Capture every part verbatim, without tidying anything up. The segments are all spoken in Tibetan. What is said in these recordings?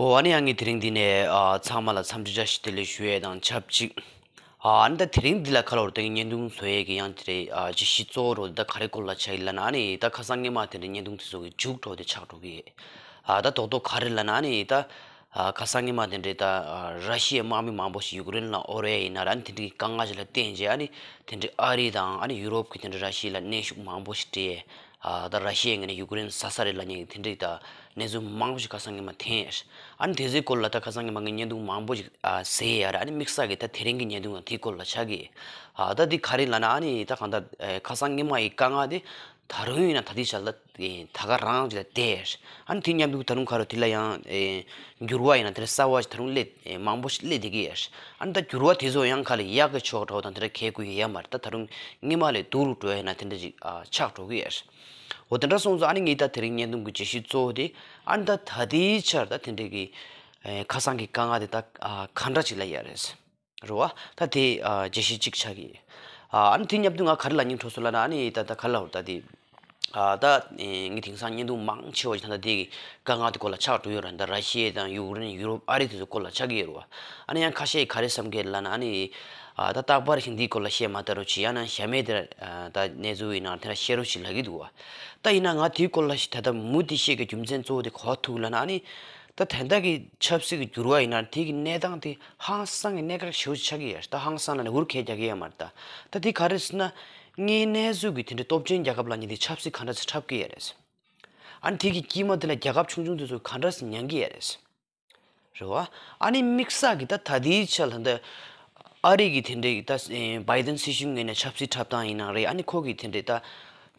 ཨོ། ཨ་ནི་ཡང་ངས་དེ་རིང་འདི་ནས་ཨ་ཚང་མ་ལ་འཚམས་འདྲི་བཀྲ་ཤིས་བདེ་ལེགས་ཞུ་ཡས་དང་ཆབས་ཅིག་ཨ་ནི་ད་དེ་རིང་འདི་ལ་ཁ་ལོར་ད་བརྙན་ཐུང་བཟོ་ཡས་ཀྱི་ཡང་དེ་རེད། ཨ་བརྗོད་གཞི་གཙོ་བོ་རོ་ད་ག་རེ་སྐོར་ལ་ཆགས་ཡིན་ལབ་ན། ཨ་ནི་ད་ཁ་སང་སྔོན་མ་དེ་འདྲའི་བརྙན་ཐུང་དེ་ཚོ་གི་མཇུག་འགྲོ་དེ་ཆགས་འགྲོ་གི་ཡོད། ཨ་ད་རྡོག་རྡོག་ག་རེ་ལབ་ན། ཨ་ནི་ད་ཨ་ཁ་སང་སྔོན་མ་དེ་འདྲའི་ད་ཨ་ར་ཤི་ཡའི་དམག་མི་མང་པོ་ཞིག་ཡུཀ་རེན་ལ་དབོར་ཡས་ཡིན་ན་ར། ཨ་ནི་དེ་འདྲའི་དཀའ་ངལ་ཞིག་ལ་བརྟེན་བྱས། ཨ་ནི་དེ་འདྲའི་ཨ་རི་དང་ཨ་ནི་ཡུ་རོབ་ཀྱི་དེ་འདྲའི་ར་ཤི་ཡ་ལ་གནོན་ཤུགས་མང་པོ་ཞིག་སྤྲད། ཨ་ད་ར་ཤི་ཡའི་ངོས་ནས་ཡུཀ་རེན་ཟ་ས་རེད་ལབ་མཁན་གྱི་དེ་འདྲའི་ད་གནས་ཚུལ་མང་པོ་ཞིག་ཁ་སང་སྔོན་མ་ཐོན། ཨ་ནི་དེ་ཚོའི་སྐོར་ལ་ད་ཁ་སང་སྔོན་མ་ངས་བརྙན་ཐུང་མང་པོ་ཞིག་ཨ་བཟོས་ཡོད་ར། ཨ་ནི་དམིགས་བསལ་གྱི་ད་དེ་རིང་གི་བརྙན་ཐུང་ཡང་དེའི་སྐོར་ལ་ཆགས་ཀྱི། ཨ་ད་འདི་ག་རེ་ལབ་ན། ཨ་ནི་ད་གང་ལྟར་ཨེ་ཁ་སང་སྔོན་མ་ཡི་དཀའ་ངལ་དེ་ད་རུང་ཡིན་ན་ད་ལྟའི་ཆར་ལ་ཨེ་ད་ག་རང་ཅིག་ལ་བསྡད། ཨ་ནི་དེ་མཉམ་དུ་ད་རུང་ཁ་རོ་དེ་ལ་ཡང་ཨེ་འགྱུར་བ་ཡིན་ན་དེ་ལ་གསར་བ་ཞིག་ད་རུང་སླེབས་ཨེ་མང་པོ་ཞིག་སླེབས་བསྡད་ཀྱི་ཡོད། ཨ་ནི་ད་འགྱུར་བ་དེ་ཚོ་ཡང་ག་ལ་ཡག་གི་ཕྱོགས་འགྲོ་དང་དེ་འདྲ་གལ་དགོས་ཡ་མ་རེད། ད་ད་རུང་སྔོན་མ་ལས་སྡུག་རུ་འགྲོ་ཡ་ན་དེ་འདྲ་ཅིག་ཨ་ཆགས་འགྲོ་གི་ཡོད། འོ་དེ་འདྲ་སོང་ཙང་ཨ་ནི་ངས་ད་དེ་རིང་བརྙན་ཐུང་གི་བརྗོད་གཞི་གཙོ་བོ་དེ་ཨ་ནི་ད་ད་ལྟའི་ཆར་ད་དེ་འདྲའི་གི་ཨེ་ཁ་སང་གི་དཀའ་ངལ་དེ་ད་ཨ་ག་འདྲ་ཅིག་ལ་ཡ་རེད། རེད་བ། ད་དེ་ཨ་བརྗོད་གཞི་གཅིག་ཆགས་ཀྱི། ཨ་ཨ་ནི་དེ་མཉམ་དུ་ང་ག་རེ་ལབ་སྙིང་བྲོ་སོང་ལབ་ན། ཨ་ནི་ད་ད་ག་རེ་ལབ་ད་དེ། ཨ་ད་ཨེ་ངས་དེང་སང་བརྙན་ཐུང་མང་ཆེ་བ་ཞིག་ད་ལྟ་དེ་གི་དཀའ་ངལ་དེ་སྐོར་ལ་ཆགས་འགྲོ་ཡོད་རེད། ད་ར་ཤི་ཡ་དང་ཡུཀ་རེན། ཡུ་རོབ། ཨ་རི་དེ་ཚོ་སྐོར་ལ་ཆགས་ཀྱི་ཡོད་རེད་བ། ཨ་ནི་ཡང་ཁ་ཤས་ག་རེ་བསམ་གི་ལབ་ན། ཨ་ནི་ཨ་ད་རྟག་པར་ཞིག་འདིའི་སྐོར་ལ་བཤད་མ་ད་རོགས་བྱེད། ཡང་ན་གཞན་མའི་དེར་ཨ་ད་གནས་ཚུལ་ཡིན་ན་དེ་འདྲ་བཤད་རོགས་བྱེད་ལབ་ཀྱི་འདུག་བ། ད་ཡིན་ན་ང་དེའི་སྐོར་ལ་ཞིག་ད་ལྟ་མུ་མཐུད་བཤད་ཀྱི་རྒྱུ་མཚན་གཙོ་བོ་དེ་ག་པར་ཐུག་ལབ་ན། ཨ་ནི་ད་ད་ལྟ་གི་ཆབ་སྲིད་ཀྱི་འགྱུར་བ་ཡིན་ན་དེ་གི་གནས་སྟངས་དེ་ཧང་སང་གི་གནད་འགག་ཞེ་པོ་ཅིག་ཆགས་ཀྱི་ཡོད། ད་ཧང་སང་ལབ་ནས་འུར་ཁས་རྒྱག་གི་ཡོད་མ་རེད། ད་ད་དེ་ག་རེ་ཟེར་ན། དངོས་གནས་ཚུལ་གྱི་དེ་འདྲའི་སྟོབས་ཆེན་རྒྱལ་ཁབ་ལབ་མཁན་དེ་ཆབ་སྲིད་ག་འདྲ་ཞིག་འཁྲབ་ཀྱི་ཡོད་རེད། ཨ་ནི་དེ་གི་དཀྱིལ་མ་དེ་ལ་རྒྱལ་ཁབ་ཆུང་ཆུང་དེ་ཚོ་ག་འདྲ་ཞིག་མྱང་གི་ཡོད་རེད། རེད་བ། ཨ་ནི་དམིགས་བསལ་གྱི་ད་ད་ལྟའི་ཆ་ལ་ད་ཨ་རི་གི་དེ་འདྲའི་ད་ཨེ་བའི་ཌེན་སྲིད་གཞུང་ངོས་ནས་ཆབ་སྲིད་འཁྲབ་སྟངས་ཡིན་ན་རེད། ཨ་ནི་ཁོ་གི་དེ་འདྲའི་ད་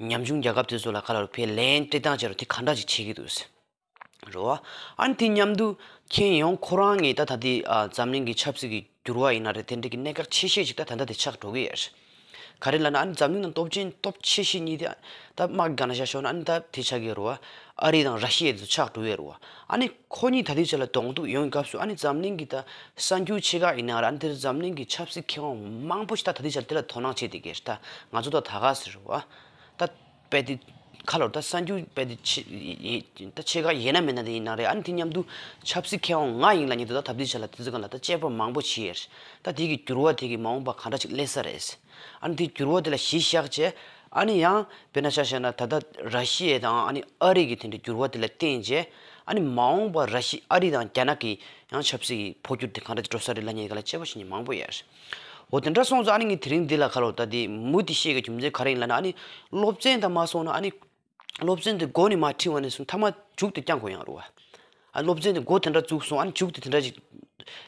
ཉམ་ཆུང་རྒྱལ་ཁབ་དེ་ཚོ་ལ་ག་ལ་རུ་ཕའི་ལན་སྤྲད་སྟངས་བྱས་རུ་དེ་ག་འདྲ་ཞིག་བྱེད་ཀྱི་འདུག་ཟེར། རེད་བ། ཨ་ནི་དེ་མཉམ་དུ་མཁྱེན་ཡོང་ཁོ་རང་ངས་ད་ད་ལྟའི་ཨ་འཛམ་གླིང་གི་ཆབ་སྲིད་ཀྱི་འགྱུར་བ་ཡིན་ན་རེད། དེ་འདྲ་གི་གནད་འགག་ཆེ་ཤོས་ཤིག་ད་ད་ལྟ་དེ་ཆགས་འགྲོ་གི་ཡོད་རེད། ག་རེ་ལབ་ན། ཨ་ནི་འཛམ་གླིང་ནང་སྟོབས་ཆེན་སྟོབས་ཆེ་ཤོས་གཉིས་དེ་ད་དམག་གི་སྒང་ནས་བཤད་ཤོག་ན། ཨ་ནི་ད་དེ་ཆགས་ཀྱི་ཡོད་རེད་བ། ཨ་རི་དང་ར་ཤི་ཡ་དེ་ཚོ་ཆགས་འགྲོ་གི་ཡོད་རེད་བ། ཨ་ནི་ཁོ་གཉིས་ད་ལྟའི་ཆ་ལ་གདོང་ཐུག་ཡོང་བའི་སྐབས་སུ། ཨ་ནི་འཛམ་གླིང་གི་ད་གསར་འགྱུར་ཆེ་ཁག་ཡིན་ན་ར། ཨ་ནི་དེར་འཛམ་གླིང་གི་ཆབ་སྲིད་མཁས་དབང་མང་པོ་ཞིག་ད་ད་ལྟའི་ཆ་ལ་དེ་ལ་དོ་སྣང་བྱེད་བསྡད་ཀྱི་རེད། ད་ང་ཚོ་ད་ད་ག་ཟེར་རེད་བ། ད་དཔེ་དེ་ཁ་ལོར་ད་གསར་འགྱུར་དཔེ་དེ་ཆེ་ཡི་ད་ཆེ་ཁག་ཡིན་ན་མིན་ན་དེ་ཡིན་ན་རེད། ཨ་ནི་དེ་མཉམ་དུ་ཆབ་སྲིད་མཁས་དབང་ང་ཡིན་ལབ་མཁན་དེ་ད་ད་ལྟའི་ཆ་ལ་དེ་ཚོ་སྒང་ལ་ད་དཔྱད་པ་མང་པོ་བྱས་ཡོད་རེད། ད་དེ་གི་འགྱུར་བ་དེ་གི་མ་འོངས་པ་ག་འདྲ་ཅིག་སླེབས་ས་རེད། ཨ་ནི་དེ་འགྱུར་བ་དེ་ལ་གཞི་བཞག་བྱས། ཨ་ནི་ཡང་དཔེར་ན་ཆ་བཞག་ན་ད་ལྟ་ར་ཤི་ཡ་དང་ཨ་ནི་ཨ་རི་གི་དེ་འདྲའི་འགྱུར་བ་དེ་ལ་བརྟེན་བྱས། ཨ་ནི་མ་འོངས་པ་ར་ཤི་ཨ་རི་དང་རྒྱ་ནག་གི་ཡང་ཆབ་སྲིད་ཀྱི་འཕོ་འགྱུར་དེ་ག་འདྲ་ཅིག་འགྲོ་ས་རེད་ལབ་མཁན་སྒང་ལ་དཔྱད་པ་བྱེད་མཁན་མང་པོ་ཡོད་རེད། འོ་དེ་འདྲ་སོང་ཙང་ཨ་ནི་ངས་དེ་རིང་འདི་ལ་ཁ་ལོར་ད་དེ་མུ་མཐུད་བཤད་ཀྱི་རྒྱུ་མཚན་ག་རེ་ཡིན་ལབ་ན། ཨ་ནི་སློབ་ཚན་དང་མ་སོང་ན། ཨ་ནི་སློབ་ཚན་དེ་འགོ་ནས་མར་ཁྲིད་པ་ནས་བཟུང་མཐའ་མ་མཇུག་དེ་བསྐྱང་དགོས་ཡོང་རེད་བ། ཨ་སློབ་ཚན་དེ་འགོ་དེ་འདྲ་བཙུགས་སོང་། ཨ་ནི་མཇུག་དེ་དེ་འདྲ་ཅིག་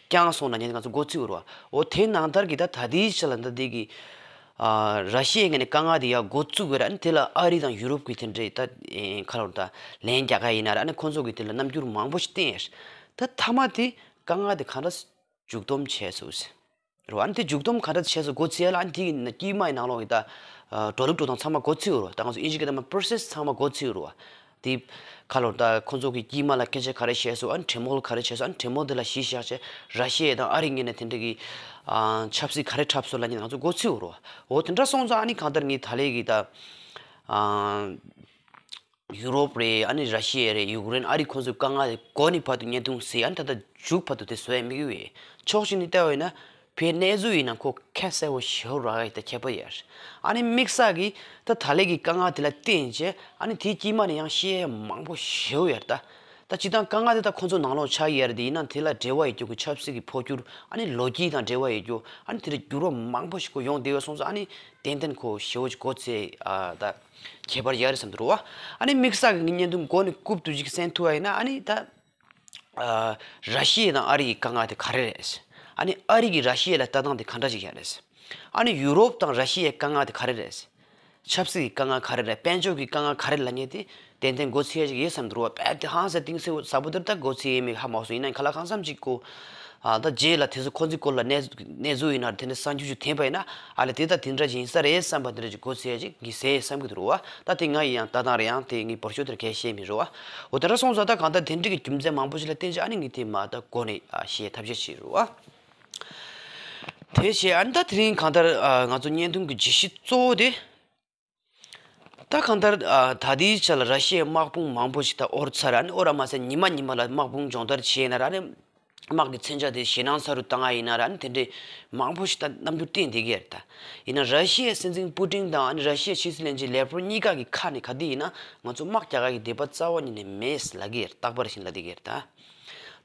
བསྐྱངས་སོང་ན་ཉན་ང་ཚོ་འགོ་ཚུགས་རེད་བ། འོ་དེ་ནང་ལྟར་གྱི་ད་ད་ལྟའི་ཆ་ལ་ད་དེ་གི་ཨ་ར་ཤི་ཡའི་ངོས་ནས་དཀའ་ངལ་དེ་ཡར་འགོ་བཙུགས་དགོས་རེད། ཨ་ནི་དེ་ལ་ཨ་རི་དང་ཡུ་རོབ་ཀྱི་དེ་འདྲའི་ད་ཨེ་ཁ་ལོར་ད་ལན་རྒྱག་ག་ཡིན་ན་ར། ཨ་ནི་ཁོང་ཚོ་གི་དེ་ལ་རྣམ་འགྱུར་མང་པོ་ཞིག་བསྟན་ཡོད། ད་མཐའ་མ་དེ་དཀའ་ངལ་དེ་ག་འདྲ་མཇུག་སྡོམ་བྱས་སོང་ཟེར། རེད་བ། ཨ་ནི་དེ་མཇུག་སྡོམ་ག་འདྲ་བྱས་སོང་འགོ་ཚུགས་ཡ་ལ། ཨ་ནི་དེ་གི་དཀྱིལ་མ་ཡི་ནང་ལོགས་ཀྱི་ད་ཨ་འགྲོ་ལུགས་འགྲོ་སྟངས་ཚང་མ་འགོ་ཚུགས་ཡོད་རེད་བ། ད་ང་ཚོ་ཨིན་ཇི་སྐད་ཐོག་མ་པོ་རོ་སེ་སི་ཚང་མ་འགོ་ཚུགས་ཡོད་རེད་བ། དེ་ཁ་ལོར་ད་ཁོང་ཚོ་གི་དཀྱིལ་མ་ལ་སྐད་ཆ་ག་རེ་བཤད་སོང་། ཨ་ནི་གྲོས་མོལ་ག་རེ་བྱས་སོང་། ཨ་ནི་གྲོས་མོལ་དེ་ལ་གཞི་བཞག་བྱས་ར་ཤི་ཡ་དང་ཨ་རི་གཉིས་ནས་དེ་འདྲ་གི་ཨ་ཆབ་སྲིད་ག་རེ་འཁྲབ་སོང་ལབ་མཁན་ང་ཚོ་འགོ་ཚུགས་ཡོད་རེད་བ། འོ་དེ་འདྲ་སོང་ཙང་ཨ་ནི་གང་ལྟར་ངས་ད་ལན་གྱི་ད་ཨ་ཡུ་རོབ་རེད། ཨ་ནི་ར་ཤི་ཡ་རེད། ཡུཀ་རེན། ཨ་རི་ཁོང་ཚོའི་དཀའ་ངལ་དེ་འགོ་ནས་བར་དུ་བརྙན་ཐུང་བཟོས། ཨ་ནི་ད་ལྟ་མཇུག་བར་དུ་དེ་བཟོ་ཡ་དམིགས་ཡུལ་ཡིན། ཕྱོགས་གཅིག་ནས་བལྟས་པ་ཡིན་ན་ཕའི་གནས་ཚུལ་ཡིན་ན་ཁོ་ཁ་གསལ་པོ་ཞེ་པོ་རག་ཡ་ད་ཁྱད་པར་ཡོད་རེད། ཨ་ནི་དམིགས་བསལ་གྱི་ད་ད་ལན་གྱི་དཀའ་ངལ་དེ་ལ་བརྟེན་བྱས། ཨ་ནི་དེའི་དཀྱིལ་མ་ནས་ཡང་བཤད་ཡ་མང་པོ་ཞེ་པོ་ཡོད་རེད་ད། ད་སྤྱིར་བཏང་དཀའ་ངལ་དེ་ད་ཁོང་ཚོ་ནང་ལོགས་ཆགས་ཡ་རེད། དེ་ཡིན་ན་དེ་ལ་འབྲེལ་བ་ཡོད་རྒྱུ་གི་ཆབ་སྲིད་ཀྱི་འཕོ་འགྱུར། ཨ་ནི་ལོ་རྒྱུས་དང་འབྲེལ་བ་ཡོད་རྒྱུ། ཨ་ནི་དེ་འདྲ་འགྱུར་བ་མང་པོ་ཞིག་ཁོ་ཡོང་བསྡད་ཡོད་སོང་ཙང་། ཨ་ནི་ཏན་ཏན་ཁོ་ཞེ་པོ་ཅིག་གོ་ཚད་ཨ་ད་ཁྱད་པར་ཡོད་རེད་བསམ་འདུག་རེད་བ། ཨ་ནི་དམིགས་བསལ་གྱི་ངའི་བརྙན་ཐུང་འགོ་ནས་རྐུབ་ཏུ་ཅིག་གསན་ཐུབ་པ་ཡིན་ན། ཨ་ནི་ད་ཨ་ར་ཤི་ཡ་དང་ཨ་རི་གི་དཀའ་ངལ་དེ་ག་རེ་རེད། ཨ་ནི་ཨ་རི་གི་ར་ཤི་ཡ་ལ་ལྟ་སྟངས་དེ་ག་འདྲ་ཅིག་ཡོད་རེད། ཨ་ནི་ཡུ་རོབ་དང་ར་ཤི་ཡའི་དཀའ་ངལ་དེ་ག་རེ་རེད། ཆབ་སྲིད་ཀྱི་དཀའ་ངལ་ག་རེ་རེད། དཔལ་འབྱོར་གྱི་དཀའ་ངལ་ག་རེ་ལབ་མཁན་དེ་ཏན་ཏན་མགོ་ཚོས་ཡ་ཅིག་ཡོད་བསམ་འདུག་རོ། དཔེ་དེ་ཧང་སང་གཏིང་ཟབ་པོ་དེར་ད་མགོ་ཚོས་ཡ་མེད་ཧ་མ་སོང་། ཡིན་ན་ཁ་ལག་གང་འཚམ་ཅིག་གོ་ཨ་ད་རྗེས་ལ་དེ་ཚོ་ཁོ་ཚོའི་སྐོར་ལ་གནས་གནས་ཚུལ་ཡིན་ན་དེ་འདྲ་གསར་འགྱུར་ཅིག་ཐོན་པ་ཡིན་ན། ཨ་ལས་དེ་ད་དེ་འདྲ་ཅིག་ཡིན་ས་རེད་བསམ་པ་དེ་འདྲ་ཅིག་མགོ་ཚོས་ཡ་ཅིག་གི་ཟེར་བསམ་གི་འདུག་རོ། ད་དེ་ང་ཡི་ཡང་ལྟ་སྟངས་རེད། ཡང་དེ་ངའི་བར་ཤོག་དེར་གས་བཤད་མི་རོ། འོ་དེ་འདྲ་སོང་ཙང་ད་གང་ལྟར་དེ་འདྲ་གི་རྒྱུ་མཚན་མང་པོ་ཞིག་ལ་བརྟེན་བྱས། ཨ་ནི་ངས་དེ་མ་ད་གོ་ནས་ཨ་བཤད་ཐབས་ཤེས་བྱེད་རོ། དེ་བྱས་ཨ་ནི་ད་དེ་རིང་གང་ལྟར་ཨ་ང་ཚོ་བརྙན་ཐུང་གི་བརྗོད་གཞི་གཙོ་བོ་དེ། ད་གང་ལྟར་ཨ་ད་ལྟའི་ཆ་ལ་ར་ཤི་ཡའི་དམག་དཔུང་མང་པོ་ཞིག་ད་དབོར་ཚར། ཨ་ནི་དབོར་ར་མ་ཟད་ཉི་མ་ཉི་མ་ལ་དམག་དཔུང་སྦྱོང་བརྡར་བྱས་ན་ར། ཨ་ནི་དམག་གི་མཚོན་ཆ་དེ་ཞེད་སྣང་ཚ་རུ་བཏང་ཡ་ཡིན་ན་ར། ཨ་ནི་དེ་འདྲའི་མང་པོ་ཞིག་ད་རྣམ་འགྱུར་བསྟན་བསྡད་ཀྱི་ཡོད་རེད་ད། ཡིན་ན་ར་ཤི་ཡའི་སྲིད་འཛིན་པུ་ཏིན་དང་ཨ་ནི་ར་ཤི་ཡའི་ཕྱི་སྲིད་བློན་ཆེན་ལེབ་རོབ་གཉིས་ཀ་གི་ཁ་ནས་ག་དུས་ཡིན་ན་ང་ཚོ་དམག་རྒྱག་ག་གི་འདོད་པ་རྩ་བ་ཉིད་ནས་མེད་ལབ་ཀྱི་ཡོད་རེད། རྟག་པར་བཞིན་ལབ་བསྡད་ཀྱི་ཡོད་རེད་ད།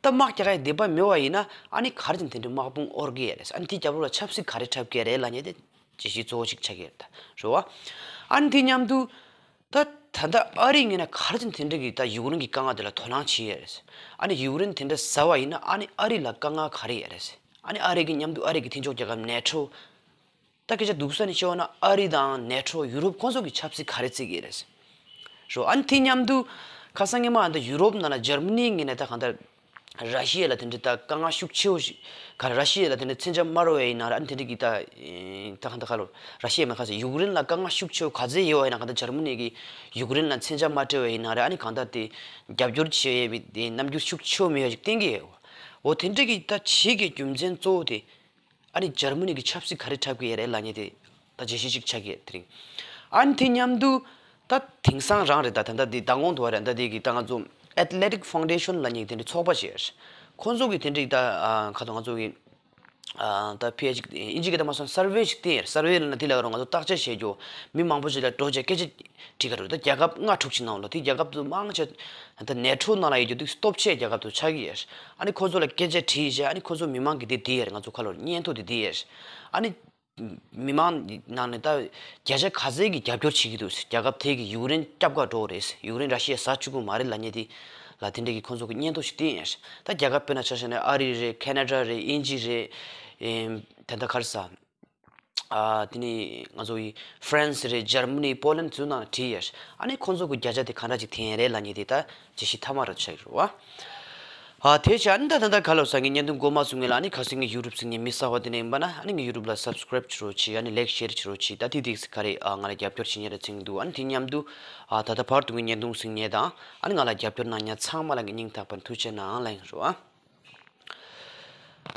ད་དམག་རྒྱག་ག་གི་འདོད་པ་མེད་པ་ཡིན་ན་ཨ་ནི་ག་རེ་བྱས་ནས་དེ་འདྲའི་དམག་དཔུང་དབོར་གྱི་ཡོད་རེད། ཨ་ནི་དེའི་རྒྱབ་ལོགས་ལ་ཆབ་སྲིད་ག་རེ་འཁྲབ་ཀྱི་རེད་ལབ་མཁན་དེ་བརྗོད་གཞི་གཙོ་བོ་ཞིག་ཆགས་ཀྱི་ཡོད་རེད་ད། རེད་བ། ཨ་ནི་དེ་མཉམ་དུ་ད་ད་ལྟ་ཨ་རིའི་ངོས་ནས་ག་རེ་བྱས་ནས་དེ་འདྲ་གི་ད་ཡུཀ་རེན་གྱི་དཀའ་ངལ་དེ་ལ་དོ་སྣང་བྱེད་ཡས་རེད། ཨ་ནི་ཡུཀ་རེན་དེ་འདྲ་ཟ་བ་ཡིན་ན་ཨ་ནི་ཨ་རི་ལ་དཀའ་ངལ་ག་རེ་ཡོད་རེད། ཨ་ནི་ཨ་རི་གི་མཉམ་དུ་ཨ་རི་གི་མཐུན་ཕྱོགས་རྒྱལ་ཁབ་ནེ་ཊོ། ད་སྐད་ཆ་སྡུག་ས་ནས་བཤད་ན་ཨ་རི་དང་ནེ་ཊོ་ཡུ་རོབ་ཁོང་ཚོ་གི་ཆབ་སྲིད་ག་རེ་བརྩི་གི་ཡོད་རེད། རོ། ཨ་ནི་དེ་མཉམ་དུ་ཁ་སང་ཉི་མ་ཨ་ད་ཡུ་རོབ་ནང་ལ་འཇར་མ་ནིའི་ངོས་ནས་ད་གང་ལྟར། ར་ཤི་ཡ་ལ་དེ་འདྲའི་ད་དཀའ་ངལ་ཤུགས་ཆེ་བོ་ཞིག་ག་ར་ཤི་ཡ་ལ་དེ་འདྲའི་མཚོན་ཆ་མ་སྤྲད་པ་ཡིན་ན་ར། ཨ་ནི་དེ་འདྲའི་གི་ད་ད་གང་ད་ག་ལོ་ར་ཤི་ཡ་མེད་ཁ་སང་ཡུཀ་རེན་ལ་དཀའ་ངལ་ཤུགས་ཆེ་བོ་ག་ཚད་ཡོད་པ་ཡིན་ན་གང་ལྟར་འཇར་མ་ནི་གི་ཡུཀ་རེན་ལ་མཚོན་ཆ་མ་སྤྲད་པ་ཡིན་ན་ར། ཨ་ནི་གང་ལྟར་དེ་རྒྱབ་སྐྱོར་བྱེད་ཡས་པའི་དེ་རྣམ་འགྱུར་ཤུགས་ཆེ་བོ་མེད་པ་ཞིག་བསྟན་གྱི་ཡོད། འོ་དེ་འདྲའི་གི་ད་བྱེད་ཀྱི་རྒྱུ་མཚན་གཙོ་བོ་དེ་ཨ་ནི་འཇར་མ་ནི་གི་ཆབ་སྲིད་ག་རེ་འཁྲབ་ཀྱི་ཡོད་རེད་ལབ་མཁན་དེ། ད་བརྗོད་གཞི་གཅིག་ཆགས་ཀྱི་དེ་རིང་། ཨ་ནི་དེ་མཉམ་དུ་ད་དེང་སང་རང་རེད་ད། ད་ལྟ་འདི་མདང་དགོང་དུ་བ་རེད་ད། འདི་གི་ད་ང་ཚོ་Athletic Foundation ལབ་མཁན་དེ་འདྲའི་ཚོགས་པ་ཞིག་ཡོད། ཁོང་ཚོ་གི་དེ་འདྲའི་ད་ཁ་ཐོག་ང་ཚོ་གི་ད་ཕི་ཨེཆ་ཨིན་ཇི་གི་ད་མ་སོང་survey ཞིག་བཏིང་ཡོད། survey ལབ་ན་དེ་ལ་རོ་ང་ཚོ་བརྟག་དཔྱད་བྱེད་རྒྱུ། མི་མང་པོ་ཞིག་ལ་འགྲོ་བྱས་སྐད་ཆ་དྲིས་ཀ་རེད་ད། རྒྱལ་ཁབ་ལྔ་དྲུག་ཅིག་ནང་ལ་དེ་རྒྱལ་ཁབ་དུ་མང་ཆེ་ད་ནེ་ཊོ་ནང་ལ་ཡོད་རྒྱུ་དེ་སྟོབས་ཆེ་རྒྱལ་ཁབ་དུ་ཆགས་ཀྱི་ཡོད། ཨ་ནི་ཁོང་ཚོ་ལ་སྐད་ཆ་དྲིས་བྱས་ཨ་ནི་ཁོང་ཚོ་མི་མང་གི་དེ་བསྡད་ཡོད་རེད། ང་ཚོ་ཁ་ལོར་སྙན་ཐོ་དེ་བསྡད་ཡོད། ཨ་ནི། མི་མང་ནང་ནས་ད་བརྒྱ་ཆ་ག་ཚད་ཀྱི་རྒྱབ་སྐྱོར་བྱེད་ཀྱི་འདུག་རྒྱལ་ཁབ་དེ་གིས་ཡུཀ་རེན་སྐྱབས་ག་འགྲོ་གི་རེད། ཡུཀ་རེན་ར་ཤི་ཡ་ཟ་བཅུག་གི་མ་རེད་ལབ་མཁན་དེ་ལ་དེ་འདྲ་གི་ཁོང་ཚོ་གི་སྙན་ཐོ་ཞིག་བསྟན་ཡོད། ད་རྒྱལ་ཁབ་དཔེར་ན་ཆ་བཞག་ན་ཨ་རི་རེད། ཁེ་ན་ཌ་རེད། ཨིན་ཇི་རེད། ཨེམ། ད་ལྟ་ག་རེ་ཟ། ཨ། དེ་ནས་ང་ཚོ་ཡི་ཧྥ་རན་སི་རེད། འཇར་མ་ནི། པོ་ལན་ཚོའི་ནང་བྲིས་ཡོད། ཨ་ནི་ཁོང་ཚོ་གི་བརྒྱ་ཆ་དེ་ག་འདྲ་ཅིག་འཐེན་ཡོད་རེད་ལབ་མཁན་དེ་ད་བརྗོད་གཞི་མཐའ་མ་རུ་ཆགས་ཡོད་རེད་བ། ཨ། དེ་བྱས་ཨ་ནི་ད་ད་ད་ག་ལབ་ས་ངའི་བརྙན་ཐུང་འགོ་མ་ཚུགས་སྔོན་ལ་ཨ་ནི་ཁ་སང་ངའི་ཡུ་ཊུབ་ཟིན་ངའི་མི་གསར་བ་དེ་ནས་ཡིན་པ་ན་ཨ་ནི་ངའི་ཡུ་ཊུབ་ལ་སབ་སི་ཀ་རེབ་བྱེད་རོགས་བྱེད། ཨ་ནི་ལའིཀ་ཤེར་བྱེད་རོགས་བྱེད། ད་དེ་དེ་ག་རེ་ཨ་ང་ལ་རྒྱབ་སྐྱོར་བྱེད་མཁན་རེད་ཚིག་འདུག་ཨ་ནི་དེ་མཉམ་དུ་ཨ་ད་ལྟ་བར་དུ་ངའི་བརྙན་ཐུང་ཟིན་མཁན་དང་ཨ་ནི་ང་ལ་རྒྱབ་སྐྱོར་གནང་མཁན་ཚང་མ་ལ་ངའི་སྙིང་ཐག་པ་ནས་ཐུགས་རྗེ་གནང་ལབ་ཡིན་རོ། ཨ།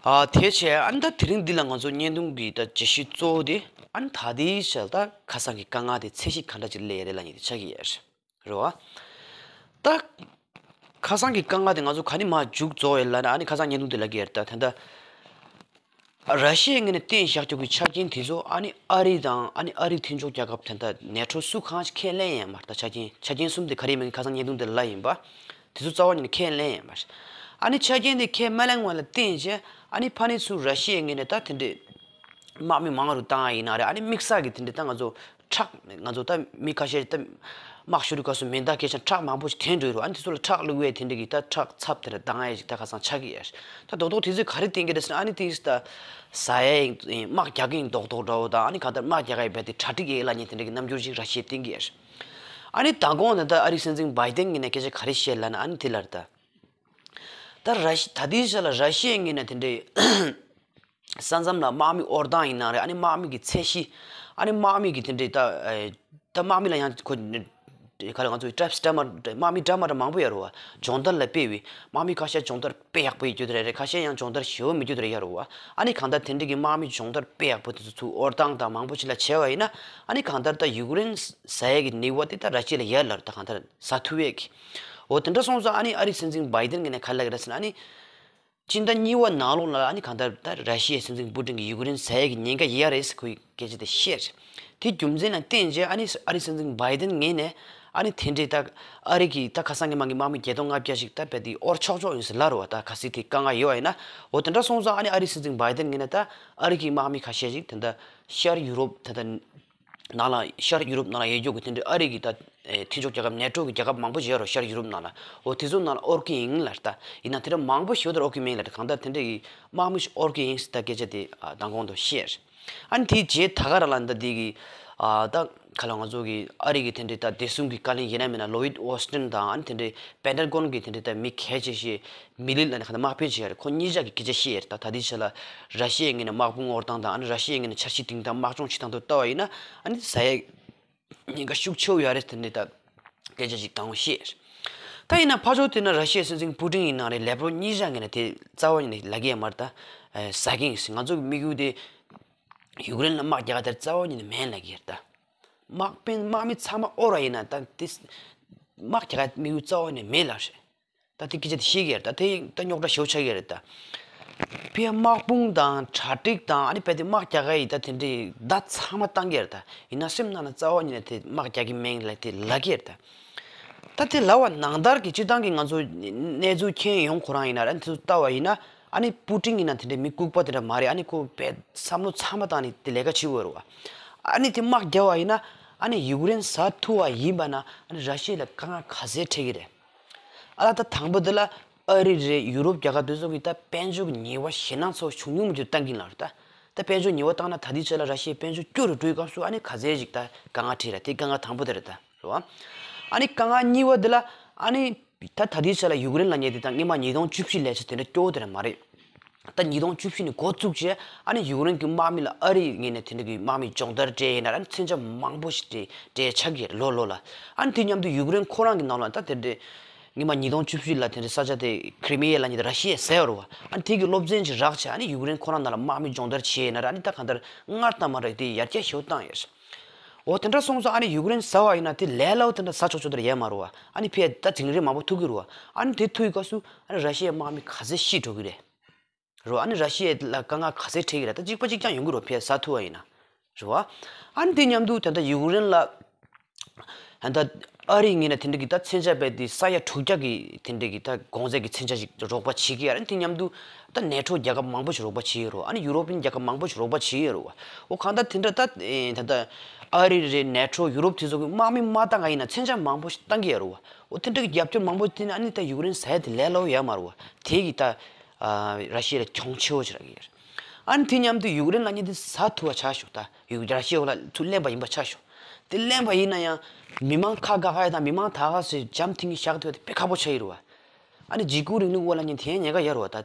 ཨ། དེ་བྱས་ཨ་ནི་ད་དེ་རིང་འདི་ལ་ང་ཚོ་བརྙན་ཐུང་གི་ད་བརྗོད་གཞི་གཙོ་བོ་དེ་ཨ་ནི་ད་ལྟའི་ཆར་ད་ཁ་སང་གི་དཀའ་ངལ་དེ་ཚད་གཞི་ག་འདྲ་ཅིག་སླེབས་ཡོད་རེད་ལབ་མཁན་དེ་ཆགས་ཀྱི་ཡོད་རེད། རེད་བ། ད། ཁ་སང་གི་དཀའ་ངལ་དེ་ང་ཚོ་ག་ནས་མར་མཇུག་རྫོགས་ཡོད་ལབ་ན་ཨ་ནི་ཁ་སང་བརྙན་ཐུང་དེ་ལབ་ཀྱི་ཡོད་རེད་ད། ད་ལྟ། ར་ཤི་ཡའི་ངོས་ནས་བསྟན་བཞག་རྒྱུ་གི་ཆ་རྐྱེན་དེ་ཚོ་ཨ་ནི་ཨ་རི་དང་ཨ་ནི་ཨ་རིའི་མཐུན་ཕྱོགས་རྒྱལ་ཁབ་དེ་འདྲ་ནེ་ཊོ་སུ་གང་ཞིག་ཁས་ལེན་ཡོད་མ་རེད་ད། ཆ་རྐྱེན་ཆ་རྐྱེན་གསུམ་དེ་ག་རེ་ཡིན་མིན་ཁ་སང་བརྙན་ཐུང་དེ་ལབ་ཡིན་པ། དེ་ཚོ་རྩ་བ་ཉིད་ནས་ཁས་ལེན་ཡོད་མ་རེད། ཨ་ནི་ཆ་རྐྱེན་དེ་ཁས་མ་ལེན་པ་ལ་བརྟེན་བྱས་ཨ་ནི་ཕ་ནི་ཚུར་ར་ཤི་ཡའི་ངོས་ནས་ད་དེ་འདྲའི་དམག་མི་མང་རུ་བཏང་ཡ་ཡིན་ན་རེད། ཨ་ནི་དམིགས་བསལ་གྱི་དེ་འདྲའི་ད་ང་ཚོ་ཁྲག་ང་ཚོ་ད་མི་ཁ་ཤས་ད་དམག་ཤོར་དུས་སྐབས་སུ་མེ་མདའ་སྐད་ཆ་ཁྲག་མང་པོ་ཞིག་འཐེན་འགྲོ་ཡི་རུ་ཨ་ནི་དེ་ཚོ་ལ་ཁྲག་བླུགས་པའི་དེ་འདྲ་གི་ད་ཁྲག་ཚབ་དེ་འདྲ་ལྡང་ཡ་ཞིག་ད་ཁ་སང་ཆགས་ཀྱི་ཡོད། ད་རྡོག་རྡོག་དེ་ཚོས་ག་རེ་བསྟན་གྱི་རེད་ཟེར་ན་ཨ་ནི་དེ་ད་ཟ་ཡ་ཡིན་དམག་རྒྱག་གི་ཡིན་རྡོག་རྡོག་འདྲ་བོ་དང་ཨ་ནི་གང་ལྟར་དམག་རྒྱག་ག་ཡི་བས་དེ་གྲ་སྒྲིག་ཡེད་ལབ་མཁན་དེ་འདྲ་གི་རྣམ་འགྱུར་ཞིག་ར་ཤི་ཡས་བསྟན་གྱི་ཡོད། ཨ་ནི་མདང་དགོང་ད་ལྟ་ཨ་རིའི་སྲིད་འཛིན་བྷའི་ཏན་ངོས་ནས་སྐད་ཆ་ག་རེ་བཤད་ལབ་ན་ཨ་ནི་དེ་ལ་རེད་ད། ད་ར་ཤི་ད་ལྟའི་ཆ་ལ་ར་ཤི་ཡའི་ངོས་ནས་དེ་འདྲའི་ས་མཚམས་ལ་དམག་མི་དབོར་སྟངས་ཡིན་ན་རེད། ཨ་ནི་དམག་མི་གི་ཚད་གཞི། ཨ་ནི་དམག་མི་གི་དེ་འདྲའི་ད་ཨེ་ད་དམག་མི་ལ་ཡང་ཁོ་ག་ལ་ང་ཚོའི་ཊེ་རོ་རི་སི་ཊི་འདྲ་མ་དམག་མི་འདྲ་མ་འདྲ་མང་པོ་ཡོད་རེད་བ། སྦྱོང་བརྡར་ལ་སྤེལ་བའི་དམག་མི་ཁ་ཤས་སྦྱོང་བརྡར་དཔེ་ཡག་པོ་ཡོད་རྒྱུ་དེ་རེད། ཁ་ཤས་ཡང་སྦྱོང་བརྡར་ཞེ་པོ་མེད་རྒྱུ་དེ་རེད་ཡོད་རེད་བ། ཨ་ནི་གང་ལྟར་དེ་འདྲའི་གི་དམག་མི་སྦྱོང་བརྡར་དཔེ་ཡག་པོ་དེ་ཚོ་ཚུར་དབོར་སྟངས་དང་མང་པོ་ཞིག་ལ་བྱས་པ་ཡིན་ན་ཨ་ནི་གང་ལྟར་ད་ཡུཀ་རེན་ཟ་ཡས་ཀྱི་ནུས་པ་དེ་ད་ར་ཤི་ཡ་ལ་ཡོད་ལབ་རེད། ད་གང་ལྟར་ཟ་ཐུབ་ཡས་ཀྱི། འོ་དེ་འདྲ་སོང་ཙང་ཨ་ནི་ཨ་རིའི་སྲིད་འཛིན་བྷའི་ཏན་ངོས་ནས་ག་རེ་ལབ་ཀྱི་རེད་ཟེར་ན་ཨ་ནི། སྤྱི་ཟླ་གཉིས་པ་ནང་ལོགས་ལ་ཨ་ནི་གང་ལྟར་ད་ར་ཤི་ཡའི་སྲིད་འཛིན་པུ་ཏིན་གྱིས་ཡུཀ་རེན་ཟ་ཡས་ཀྱི་ཉེན་ཁ་ཡོད་རེད་ཟེར་ཁོས་སྐད་ཆ་དེ་བཤད། དེ་རྒྱུ་མཚན་ལ་བརྟེན་བྱས་ཨ་ནི་ཨ་རིའི་སྲིད་འཛིན་བྷའི་ཏན་ངོས་ནས་ཨ་ནི་དེ་འདྲའི་ད་ཨ་རི་གི་ད་ཁ་སང་གི་མ་གི་དམག་མི་བརྒྱད་སྟོང་ལྔ་བརྒྱ་ཞིག་ད་རྦད་དེ་དབོར་ཆོག་ཆོག་ཡིན་ཟེར་ལབ་རེད་བ། ད་གལ་སྲིད་དེ་དཀའ་ངལ་ཡོད་པ་ཡིན་ན། འོ་དེ་འདྲ་སོང་ཙང་ཨ་ནི་ཨ་རིའི་སྲིད་འཛིན་བྷའི་ཏན་ངོས་ནས་ད་ཨ་རི་གི་དམག་མི་ཁ་ཤས་ཤིག་དེ་འདྲ་ཤར་ཡུ་རོབ་ད་ལྟ་ནང་ལ་ཤར་ཡུ་རོབ་ནང་ལ་ཡོད་རྒྱུ་གི་དེ་འདྲའི་ཨ་རི་གི་ད་ཨེ་མཐུན་ཕྱོགས་རྒྱལ་ཁབ་ནེ་ཊོ་གི་རྒྱལ་ཁབ་མང་པོ་ཞིག་ཡོད་རེད་ཤར་ཡུ་རོབ་ནང་ལ། འོ་དེ་ཚོ་ནང་ལ་དབོར་གི་ཡིན་ལབ་ད། ཡིན་ན་དེ་འདྲ་མང་པོ་ཞིག་ཡོད་དེ་དབོར་གི་མིན་ལབ་ད། གང་ལྟར་དེ་འདྲ་གི་དམག་མི་ཞིག་དབོར་གི་ཡིན་ཟེར་ད་སྐད་ཆ་དེ་ཨ་མདང་དགོང་དུ་བཤད། ཨ་ནི་དེའི་རྗེས་ད་ག་རང་ལ་ད་འདི་གི་ཨ་ད་ག་ལ་ང་ཚོ་གི་ཨ་རི་གི་དེ་འདྲའི་ད་བདེ་སྲུང་གི་བཀའ་བློན་ཡིན་ན་མིན་ན་ལོ་ཡིད་ཨོ་སི་ཏིན་དང་ཨ་ནི་དེ་འདྲའི་པེན་ཊ་གོན་གི་དེ་འདྲའི་ད་མི་གལ་ཆེ་ཤོས་མི་ལི་ལ་ནི་ག་ད་དམག་དཔོན་བྱེད་ཡ་རེད། ཁོ་གཉིས་ཆ་གི་སྐད་ཆ་བཤད་ཡ་རེད། ད་ད་ལྟའི་ཆ་ལ་ར་ཤི་ཡའི་ངོས་ནས་དམག་དཔུང་དབོར་སྟངས་དང་ཨ་ནི་ར་ཤི་ཡའི་ངོས་ནས་འཆར་གཞི་སྒྲིག་སྟངས་དམག་སྦྱོང་བྱེད་སྟངས་དེ་ལྟ་བ་ཡིན་ན་ཨ་ནི་ཟ་ཡ་ཉེན་ཁ་ཤུགས་ཆེ་བོ་ཡོད་རེད། དེ་འདྲའི་ད་སྐད་ཆ་ཞིག་དང་པོ་བཤད་ཡ་རེད། ད་ཡིན་ན་ཕར་ཕྱོགས་དེ་ན་ར་ཤི་ཡའི་སྲིད་འཛིན་པུ་ཏིན་ཡིན་ན་རེད་ལེབ་རོབ་གཉིས་ཆ་ངོས་ནས་དེ་རྩ་བ་ཉིད་ནས་ལབ་ཀྱི་ཡོད་མ་རེད་ད། ཟ་གི་ཡིན་ཟེར། ང་ཚོ་གི་དམིགས་ཡུལ་དེ་ཡུཀ་རེན་ལ་དམག་རྒྱག་ག་དེ་རྩ་བ་ཉིད་ནས་མིན་ལབ་ཀྱི་ཡོད་རེད་ད། དམག་དཔོན་དམག་མི་ཚང་མ་དབོར་བ་ཡིན་ན་ད་དེ་དམག་རྒྱག་ཡ་དམིགས་ཡུལ་རྩ་བ་ནས་མེད་ལབ་རེད། ད་དེ་སྐད་ཆ་དེ་བཤད་ཀྱི་རེད། ད་དེ་ད་རྙོག་དྲ་ཞེ་པོ་ཆགས་ཀྱི་རེད་ད། ཕ་གིའི་དམག་དཔུང་དང་གྲ་སྒྲིག་དང་ཨ་ནི་རྦད་དེ་དམག་རྒྱག་ག་ཡི་ད་དེ་འདྲའི་བརྡ་ཚང་མ་བཏང་གི་རེད་ད། ཡིན་ན་སེམས་ནང་ལ་རྩ་བ་ཉིད་ནས་དེ་དམག་རྒྱག་གི་མིན་ལབ་དེ་ལབ་ཀྱི་རེད་ད། ད་དེ་ལབ་པ་ནང་ལྟར་གྱི་སྤྱིར་བཏང་གི་ང་ཚོ་གནས་ཚུལ་མཁྱེན་ཡོང་ཁོ་རང་ཡིན་ན་ར་དེ་ཚོ་ལྟ་བ་ཡིན་ན་ཨ་ནི་པུ་ཏིན་ཡིན་ན་དེ་འདྲའི་མི་ལྐུགས་པ་དེ་འདྲ་མ་རེད། ཨ་ནི་ཁོ་རྦད་བསམ་བློ་ཚང་མ་བཏང་ནས་དེ་ལས་ཀ་བྱེད་དགོས་རེད་བ། ཨ་ནི་དེ་དམག་རྒྱག་པ་ཡིན་ན་ཨ་ནི་ཡུཀ་རེན་ཟ་ཐུབ་པ་ཡིན་པ་ན་ཨ་ནི་ར་ཤི་ཡ་ལ་དཀའ་ངལ་ག་ཚད་འཕྲད་ཀྱི་རེད། ཨ་ལ་ད་དང་པོ་དེ་ལ་ཨ་རི་རེད། ཡུ་རོབ་རྒྱལ་ཁབ་དེ་ཚོ་གི་ད་དཔལ་འབྱོར་གྱི་ཉེས་པ་ཞེད་སྣང་ཚ་པོ་ཞུ་མྱོང་མི་འདུག་བཏང་གིན་ལ་རེད་ད། ད་དཔལ་འབྱོར་ཉེས་པ་བཏང་ན་ད་ལྟའི་ཆ་ལ་ར་ཤི་ཡའི་དཔལ་འབྱོར་སྐྱོ་རུ་འགྲོའི་སྐབས་སུ་ཨ་ནི་ག་ཚད་ཅིག་ད་དཀའ་ངལ་འཕྲད་རེད། དེ་དཀའ་ངལ་དང་པོ་དེ་རེད་ད། རེད་བ། ཨ་ནི་དཀའ་ངལ་གཉིས་པ་དེ་ལ་ཨ་ནི་ད་ད་ལྟའི་ཆ་ལ་ཡུཀ་རེན་ལབ་མཁན་དེ་ད་སྔོན་མ་ཉིས་སྟོང་བཅུ་བཞི་ལས་ཆ་དེ་འདྲ་སྐྱོ་བོ་དེ་འདྲ་མ་རེད། ད་ཉིས་སྟོང་བཅུ་བཞི་ནས་འགོ་བཙུགས་བྱས་ཨ་ནི་ཡུཀ་རེན་གྱི་དམག་མི་ལ་ཨ་རིའི་ངོས་ནས་དེ་འདྲ་གི་དམག་མི་སྦྱོང་བརྡར་སྤྲད་ཡིན་ན་ར་ཨ་ནི་མཚོན་ཆ་མང་པོ་ཞིག་སྤྲད་སྤྲད་ཆགས་ཀྱི་རེད་ལོ་ལོ་ལ། ཨ་ནི་དེ་མཉམ་དུ་ཡུཀ་རེན་ཁོ་རང་གི་ནང་ལ་ད་དེ་འདྲ་སྔོན་མ་ཉིས་སྟོང་བཅུ་བཞི་ལ་དེ་འདྲ་ས་ཆ་དེ་ཁི་རི་མི་ཡ་ལབ་མཁན་དེ་ར་ཤི་ཡས་ཟས་པ་རེད་བ། ཨ་ནི་དེ་གི་སློབ་ཚན་ཞིག་རག་བྱས་ཨ་ནི་ཡུཀ་རེན་ཁོ་རང་ནང་ལ་དམག་མི་སྦྱོང་བརྡར་བྱས་ཡིན་ན་ར་ཨ་ནི་ད་གང་ལྟར་སྔར་དང་མ་འདྲ་དེ་ཡར་རྒྱས་ཞེ་པོ་བཏང་ཡོད་རེད། འོ་དེ་འདྲ་སོང་ཙང་ཨ་ནི་ཡུཀ་རེན་ཟ་བ་ཡིན་ན་དེ་ལས་སླ་པོ་དེ་འདྲ་ཟ་ཆོག་ཆོག་དེ་འདྲ་ཡོད་མ་རེད་བ། ཨ་ནི་ཕར་ད་དིང་རི་མང་པོ་ཐུག་གི་རེད་བ། ཨ་ནི་དེ་ཐུག་གི་སྐབས་སུ་ཨ་ནི་ར་ཤི་ཡའི་དམག་མི་ག་ཚད་ཤི་འགྲོ་གི་རེད། རེད་བ། ཨ་ནི་ར་ཤི་ཡ་ལ་དཀའ་ངལ་ག་ཚད་འཕྲད་ཀྱི་རེད། ད་གཅིག་པ་གཅིག་རྐྱང་ཡོང་གི་རེད་བ། ཕར་ཟ་ཐུབ་པ་ཡིན་ན། རེད་བ། ཨ་ནི་དེ་མཉམ་དུ་ད་ལྟ་ཡུཀ་རེན་ལ་ད་ལྟ་ཨ་རིའི་ངོས་ནས་དེ་འདྲ་གི་ད་མཚོན་ཆ་རྦད་དེ་ས་ཡ་དྲུག་བརྒྱ་གི་དེ་འདྲ་གི་ད་གོང་ཚད་ཀྱི་མཚོན་ཆ་ཞིག་རོགས་པ་བྱེད་ཀྱི་ཡོད་རེད། དེ་མཉམ་དུ་ད་ནེ་ཊོ་རྒྱལ་ཁབ་མང་པོ་ཞིག་རོགས་པ་བྱེད་ཀྱི་ཡོད་རེད་བ། ཨ་ནི་ཡུ་རོབ་ཡན་རྒྱལ་ཁབ་མང་པོ་ཞིག་རོགས་པ་བྱེད་ཀྱི་ཡོད་རེད་བ། འོ་གང་ལྟར་དེ་འདྲ་ད་ཨེ་ད་ལྟ་ཨ་རི་རེད། ནེ་ཊོ། ཡུ་རོབ་དེ་ཚོ་གི་དམག་མི་མ་བཏང་ག་ཡིན་ན་མཚོན་ཆ་མང་པོ་ཞིག་བཏང་གི་ཡོད་རེད་བ། འོ་དེ་འདྲ་གི་རྒྱབ་སྐྱོར་མང་པོ་བྱས་ན་ཨ་ནི་ད་ཡུཀ་རེན་ཟ་ཡ་དེ་ལས་སླ་པོ་ཡོད་མ་རེད་བ། དེ་གི་ད་ཨ་ར་ཤི་ཡ་ལ་གྱོང་ཆེ་བོ་ཞིག་རག་གི་ཡོད་རེད། ཨ་ནི་དེ་མཉམ་དུ་ཡུཀ་རེན་ལབ་མཁན་དེ་ཟ་ཐུབ་པ་ཆགས་ཤོག་ད་ཡུཀ་ར་ཤི་ཡའི་འོག་ལ་ཚུར་ལེན་པ་ཡིན་པ་ཆགས་ཤོག་དེ་ལེན་པ་ཡིན་ན་ཡང་མི་མང་ཁ་དགའ་ཁ་ཡ་དང་མི་མང་ད་ག་སེ་འཇམ་ཐིང་གི་བཞག་ཐུབ་ཡ་དེ་དཔེ་ཁག་པོ་ཆགས་ཀྱི་རེད་བ། ཨ་ནི་འཇིགས་སྐུལ་རིང་ལུགས་འོག་ལབ་མཁན་དེ་ཉེན་ཁ་ཡོད་རེད་བ། ད་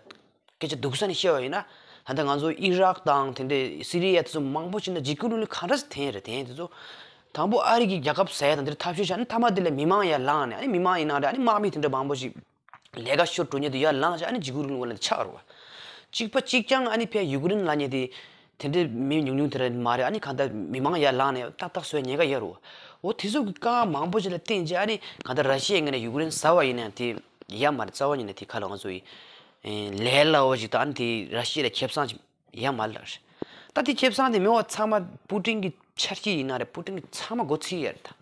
སྐད་ཆ་སྡུག་ས་ནས་བཤད་པ་ཡིན་ན་ད་ལྟ་ང་ཚོ་ཨི་རག་དང་དེ་འདྲའི་སི་རི་ཡ་དེ་ཚོ་མང་པོ་ཕྱིན་ན་འཇིགས་སྐུལ་རིང་ལུགས་ག་འདྲ་སེ་འཐེན་རེད། འཐེན་དེ་ཚོ་དང་པོ་ཨ་རི་གི་རྒྱལ་ཁབ་ཟ་ཡ་དང་དེ་འདྲ་ཐབས་ཤེས་བྱས་ཨ་ནི་མཐའ་མ་དེ་ལ་མི་མང་ཡར་ལངས་ནས་ཨ་ནི་མི་མང་ཡིན་ན་རེད། ཨ་ནི་དམག་མི་དེ་འདྲ་མང་པོ་ཞིག་ལས་ཀ་ཤོར་འགྲོ་མཁན་དེ་ཡར་ལངས་བྱས་ཨ་ནི་འཇིགས་སྐུལ་རིང་ལུགས་ལ་ཆགས་རེད་བ། གཅིག་པ་གཅིག་རྐྱང་ཨ་ནི་ཕར་ཡུཀ་རེན་ལབ་མཁན་དེ་དེ་འདྲའི་མི་ཉུང་ཉུང་དེ་འདྲ་མ་རེད། ཨ་ནི་གང་ལྟར་མི་མང་ཡར་ལངས་ནས་ཏག་ཏག་བཟོ་ཡ་ཉེན་ཁ་ཡོད་རེད་བ། འོ་དེ་ཚོ་གི་དཀའ་ངལ་མང་པོ་ཞིག་ལ་བརྟེན་བྱས་ཨ་ནི་གང་ལྟར་ར་ཤི་ཡའི་ངོས་ནས་ཡུཀ་རེན་ཟ་བ་ཡིན་ན་དེ་ཡ་མ་རེད། རྩ་བ་ཉིད་ནས་དེ་ཁ་ལ་ང་ཚོ་ཡི་ལས་སླ་པོ་ཞིག་དང་ཨ་ནི་དེ་ར་ཤི་ཡ་ལ་ཁེ་བཟང་ཅིག་ཡ་མ་རེད་ལབ་རེད། ད་དེ་ཁེ་བཟང་དེ་མེད་པ་ཚང་མ་པུ་ཏིན་གྱི་འཆར་གཞི་ཡིན་ན་རེད། པུ་ཏིན་གྱི་ཚང་མ་མགོ་ཚོས་ཡ་རེད་ད།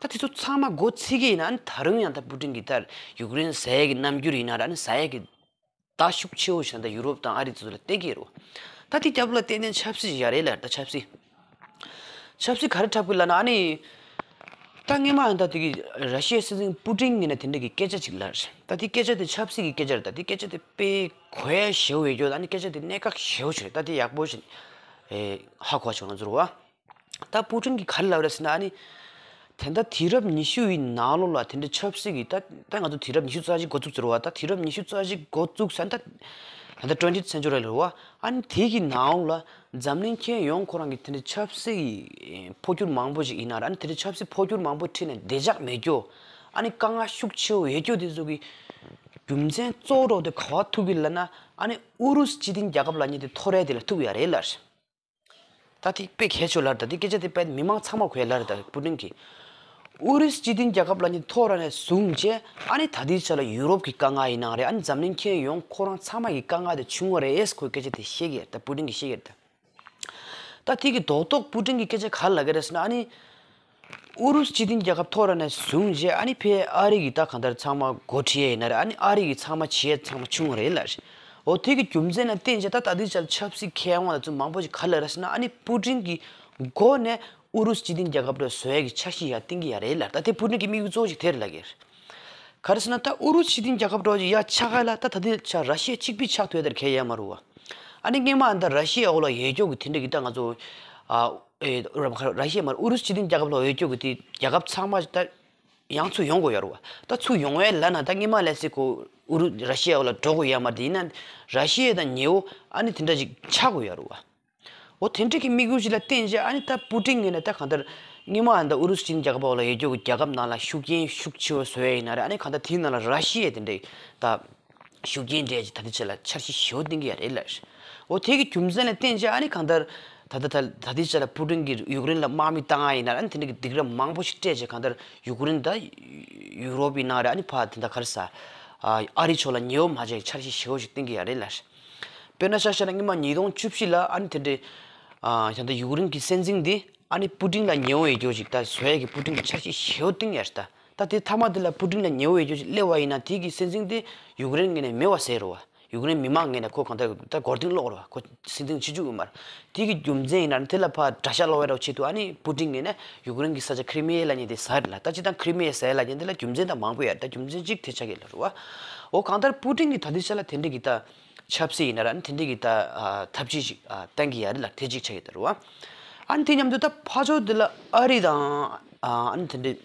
ད་དེ་ཚོ་ཚང་མ་མགོ་ཚོས་ཀྱི་ཡིན་ན་ཨ་ནི་ད་རུང་ཡང་ད་པུ་ཏིན་གྱི་ད་ཡུཀ་རེན་ཟ་ཡ་གི་རྣམ་འགྱུར་ཡིན་ན་རེད། ཨ་ནི་ཟ་ཡ་གི་ད་ཤུགས་ཆེ་བོ་ཞིག་ད་ཡུ་རོབ་དང་ཨ་རི་ཚོ་ལ་བསྟན་གྱི་ཡོད་རེད། ད་དེ་རྒྱབ་ལ་ཏན་ཏན་ཆབ་སྲིད་ཅིག་ཡོད་རེད་ལ། ད་ཆབ་སྲིད། ཆབ་སྲིད་ག་རེ་འཁྲབ་གི་ལབ་ན་ཨ་ནི། ད་སྔོན་མ་ད་དེ་གི་ར་ཤི་ཡའི་སྲིད་འཛིན་པུ་ཏིན་ངོས་ནས་དེ་འདྲ་གི་སྐད་ཆ་ཅིག་ལབ་རེད། ད་དེ་སྐད་ཆ་དེ་ཆབ་སྲིད་ཀྱི་སྐད་ཆ་རེད། ད་དེ་སྐད་ཆ་དེ་དཔེ་གོ་ཡ་ཞེ་པོ་ཡོད་རྒྱུ། ད་ཨ་ནི་སྐད་ཆ་དེ་གནད་འགག་ཞེ་པོ་ཅིག་རེད། ད་དེ་ཡག་པོ་ཞིག་ཨེ་ཧ་གོ་བྱུང་ང་ཚོར་བ། ད་པུ་ཏིན་གྱིས་ག་རེ་ལབ་རེད་ཟེར་ན་ཨ་ནི། དེ་འདྲ་དུས་རབས་ཉི་ཤུ་ཡི་ནང་ལོགས་ལ་དེ་འདྲ་ཆབ་སྲིད་ཀྱི་ད་ད་ང་ཚོ་དུས་རབས་ཉི་ཤུ་རྩ་གཅིག་འགོ་བཙུགས་ཟེར་བ། ད་དུས་རབས་ཉི་ཤུ་རྩ་གཅིག་འགོ་བཙུགས་ཟེར་ན་ད་ད་ལྟ་ཊུ་ཝེན་ཊི་སེན་ཅུ་རི་རེད་བ། ཨ་ནི་དེ་གི་ནང་ལ་འཛམ་གླིང་ཁྱོན་ཡོངས་ཁོ་རང་གི་དེ་འདྲ་ཆབ་སྲིད་ཀྱི་འཕོ་འགྱུར་མང་པོ་ཞིག་ཡིན་ན་ར། ཨ་ནི་དེ་འདྲ་ཆབ་སྲིད་འཕོ་འགྱུར་མང་པོ་འཁྲིད་ནས་བདེ་འཇགས་མེད་རྒྱུ། ཨ་ནི་དཀའ་ངལ་ཤུགས་ཆེ་བོ་ཡོད་རྒྱུ་དེ་ཚོ་གི་རྒྱུ་མཚན་གཙོ་བོ་དེ་ག་པར་ཐུག་གི་ལབ་ན་ཨ་ནི་ཨུ་རུ་སུ་སྤྱི་མཐུན་རྒྱལ་ཁབ་ལབ་མཁན་དེ་འཐོར་ཡ་དེ་ལ་ཐུག་ཡ་རེད་ལབ། ད་དེ་དཔེ་གལ་ཆེ་ལབ་རེད། ད་དེ་སྐད་ཆ་དེ་དཔེ་མི་མང་ཚང་མ་གོ་ཡ་ལབ་རེད། ད་པུ་ཏིན་གྱིས་ཨུ་རུ་སུ་སྤྱི་མཐུན་རྒྱལ་ཁབ་ལབ་མཁན་འཐོར་བ་ནས་བཟུང་བྱས་ཨ་ནི་ད་ལྟའི་ཆ་ལ་ཡུ་རོབ་ཀྱི་དཀའ་ངལ་ཡིན་ནའང་རེད། ཨ་ནི་འཛམ་གླིང་ཁྱོན་ཡོངས་ཁོ་རང་ཚང་མ་གི་དཀའ་ངལ་དེ་བྱུང་བ་རེད། ཁོས་སྐད་ཆ་དེ་བཤད་ཀྱི་རེད། ད་པུ་ཏིན་གྱིས་བཤད་ཀྱི་རེད། ད་དེ་གི་རྡོག་རྡོག་པུ་ཏིན་གྱིས་སྐད་ཆ་ག་རེ་ལབ་ཀྱི་རེད་ཟེར་ན་ཨ་ནི། ཨུ་རུ་སུ་སྤྱི་མཐུན་རྒྱལ་ཁབ་འཐོར་བ་ནས་བཟུང་བྱས་ཨ་ནི་ཕར་ཨ་རི་གི་ད་གང་ལྟར་ཚང་མ་འགོ་ཁྲིད་ཡས་ཡིན་ན་རེད། ཨ་ནི་ཨ་རི་གི་ཚང་མ་བྱེད་ཡས་ཚང་མ་བྱུང་བ་རེད་ལབ་རེད། འོ་དེ་གི་རྒྱུ་མཚན་ལ་བརྟེན་བྱས་ད་ད་ལྟའི་ཆར་ཆབ་སྲིད་མཁས་དབང་ལ་ཚོ་མང་པོ་ཞིག་ག་རེ་ལབ་རེད་ཟེར་ན་ཨ་ནི་པུ་ཏིན་གྱི་མགོ་ནས་ཨུ་རུ་སུ་སྤྱི་མཐུན་རྒྱལ་ཁབ་ལ་བཟོ་ཡས་ཀྱི་འཆར་གཞི་ཡར་བཏིང་གི་ཡོད་རེད་ལབ། ད་དེ་པུ་ཏིན་གྱི་དམིགས་ཡུལ་གཙོ་བོ་ཞིག་དེ་རེད་ལབ་ཀྱི་རེད། ག་རེ་ཟེར་ན་ད་ཨུ་རུ་སུ་སྤྱི་མཐུན་རྒྱལ་ཁབ་འདྲ་བོ་ཅིག་ཡར་ཆགས་ག་ལ་ད་ད་ལྟའི་ཆར་ར་ཤི་ཡ་གཅིག་པུས་ཆགས་ཐུབ་ཡ་དེ་གལ་ཡོད་མ་རེད་བ། ཨ་ནི་སྔོན་མ་ད་ར་ཤི་ཡའི་འོག་ལ་ཡོད་རྒྱུ་གི་དེ་འདྲ་གི་ད་ང་ཚོ་ཨ་ཨེ་ར་ཤི་ཡ་མ་རེད། ཨུ་རུ་སུ་སྤྱི་མཐུན་རྒྱལ་ཁབ་ལ་ཡོད་རྒྱུ་གི་དེ་རྒྱལ་ཁབ་ཚང་མ་ད་ཡང་ཚུར་ཡོང་དགོས་ཡོད་རེད་བ། ད་ཚུར་ཡོང་བའི་ལབ་ན་ད་སྔོན་མ་ལས་སྲིད་ཁོ་ཨུ་རུ་ར་ཤི་ཡའི་འོག་ལ་འགྲོ་དགོས་ཡོད་མ་རེད། ཡིན་ན་ར་ཤི་ཡ་དང་ཉེ་བོ་ཨ་ནི་དེ་འདྲ་ཅིག་ཆགས་དགོས་ཡོད་རེད་བ། འོ་དེ་འདྲ་གི་དམིགས་ཡུལ་ཞིག་ལ་བརྟེན་བྱས་ཨ་ནི་ད་པུ་ཏིན་ངོས་ནས་ད་གང་ལྟར་སྔོན་མ་ཨ་ནི་ད་ཨུ་རུ་སུ་སྤྱི་མཐུན་རྒྱལ་ཁབ་འོག་ལ་ཡོད་རྒྱུ་གི་རྒྱལ་ཁབ་ནང་ལ་ཤུགས་རྐྱེན་ཤུགས་ཆེ་བོ་བཟོ་ཡ་ཡིན་ན་རེད། ཨ་ནི་གང་ལྟར་དེའི་ནང་ལ་ར་ཤི་ཡ་དེ་འདྲ་ད་ཤུགས་རྐྱེན་འདྲ་ཅིག་ད་ལྟའི་ཆ་ལ་འཆར་གཞི་ཞེ་པོ་བཏིང་གི་ཡོད་རེད་ལབ། འོ་དེ་གི་རྒྱུ་མཚན་ལ་བརྟེན་བྱས་ཨ་ནི་གང་ལྟར་ ད་ལྟ་ད་ད་ལྟའི་ཆ་ལ་པུ་ཏིན་གྱིས་ཡུཀ་རེན་ལ་དམག་མི་བཏང་ཡ་ཡིན་ན་ར་ཨ་ནི་དེ་འདྲ་གི་སྡིགས་ར་མང་པོ་ཞིག་སྤྲད་བྱས་གང་ལྟར་ཡུཀ་རེན་ད་ཡུ་རོབ་ཡིན་ན་ར་ཨ་ནི་ཕར་དེ་འདྲ་ག་རེ་ཟ་ཨ་རི་ཕྱོགས་ལ་ཉེ་བོ་མ་བྱས་འཆར་གཞི་ཞེ་བོ་ཞིག་བཏིང་གི་ཡ་རེད་ལ། དཔེར་ན་ཆ་བཞག་ན་སྔོན་མ་ཉིས་སྟོང་བཅུ་བཞི་ལ་ཨ་ནི་དེ་འདྲའི་ཨ་ད་ལྟ་ཡུཀ་རེན་གྱི་སྲིད་འཛིན་འདི་ཨ་ནི་པུ་ཏིན་ལ་ཉེ་བོ་ཡོད་རྒྱུ་ཞིག་ད་བཟོ་ཡ་གི་པུ་ཏིན་གྱི་འཆར་གཞི་ཞེ་བོ་བཏིང་ཡ་རེད་ད། ད་དེ་མཐའ་མ་དེ་ལ་པུ་ཏིན་ལ་ཉེ་བོ་ཡོད་རྒྱུ་ཞིག་སླེབས་པ་ཡིན་ན་དེ་གི་སྲིད་འཛིན་དེ་ཡུཀ་རེན་ངོས་ནས་མེད་པ་བཟོས་རེད་བ། ཡུཀ་རེན་མི་མང་ངོས་ནས་ཁོ་གང་ལྟར་ད་མགོ་རྟིང་སློག་རེད་བ། ཁོ་སྲིད་འཛིན་བྱེད་བཅུག་གི་མ་རེད། དེ་གི་རྒྱུ་མཚན་ཡིན་ན་དེ་ལ་ཕར་དགྲ་ཤ་སློག་པའི་རོགས་ཆེད་དུ་ཨ་ནི་པུ་ཏིན་ངོས་ནས་ཡུཀ་རེན་གྱི་ས་ཆ་ཁི་རི་མི་ཡ་ལབ་མཁན་དེ་ཟ་རེད་ལ། ད་སྤྱིར་བཏང་ཁི་རི་མི་ཡ་ཟ་ཡ་ལབ་མཁན་དེ་ལ་རྒྱུ་མཚན་ད་མང་པོ་ཡོད་རེད། ད་རྒྱུ་མཚན་གཅིག་དེ་ཆགས་ཀྱི་ལ་རེད་བ། འོ་གང་ལྟར་པུ་ཏིན་གྱི་ད་ལྟའི་ཆ་ལ་དེ་འདྲ་གི་ད་ཆབ་སྲིད་ཡིན་ན་ར་ཨ་ནི་དེ་འདྲ་གི་ད་ཨ་ཐབས་ཇུས་ཤིག་ཨ་བཏང་གི་ཡ་རེད་ལ། དེ་གཅིག་ཆགས་ཀྱི་ད་རེད་བ། ཨ་ནི་དེ་མཉམ་དུ་ད་ཕར་ཕྱོགས་དེ་ལ་ཨ་རི་དང་ཨ་ཨ་ནི་དེ་འདྲ་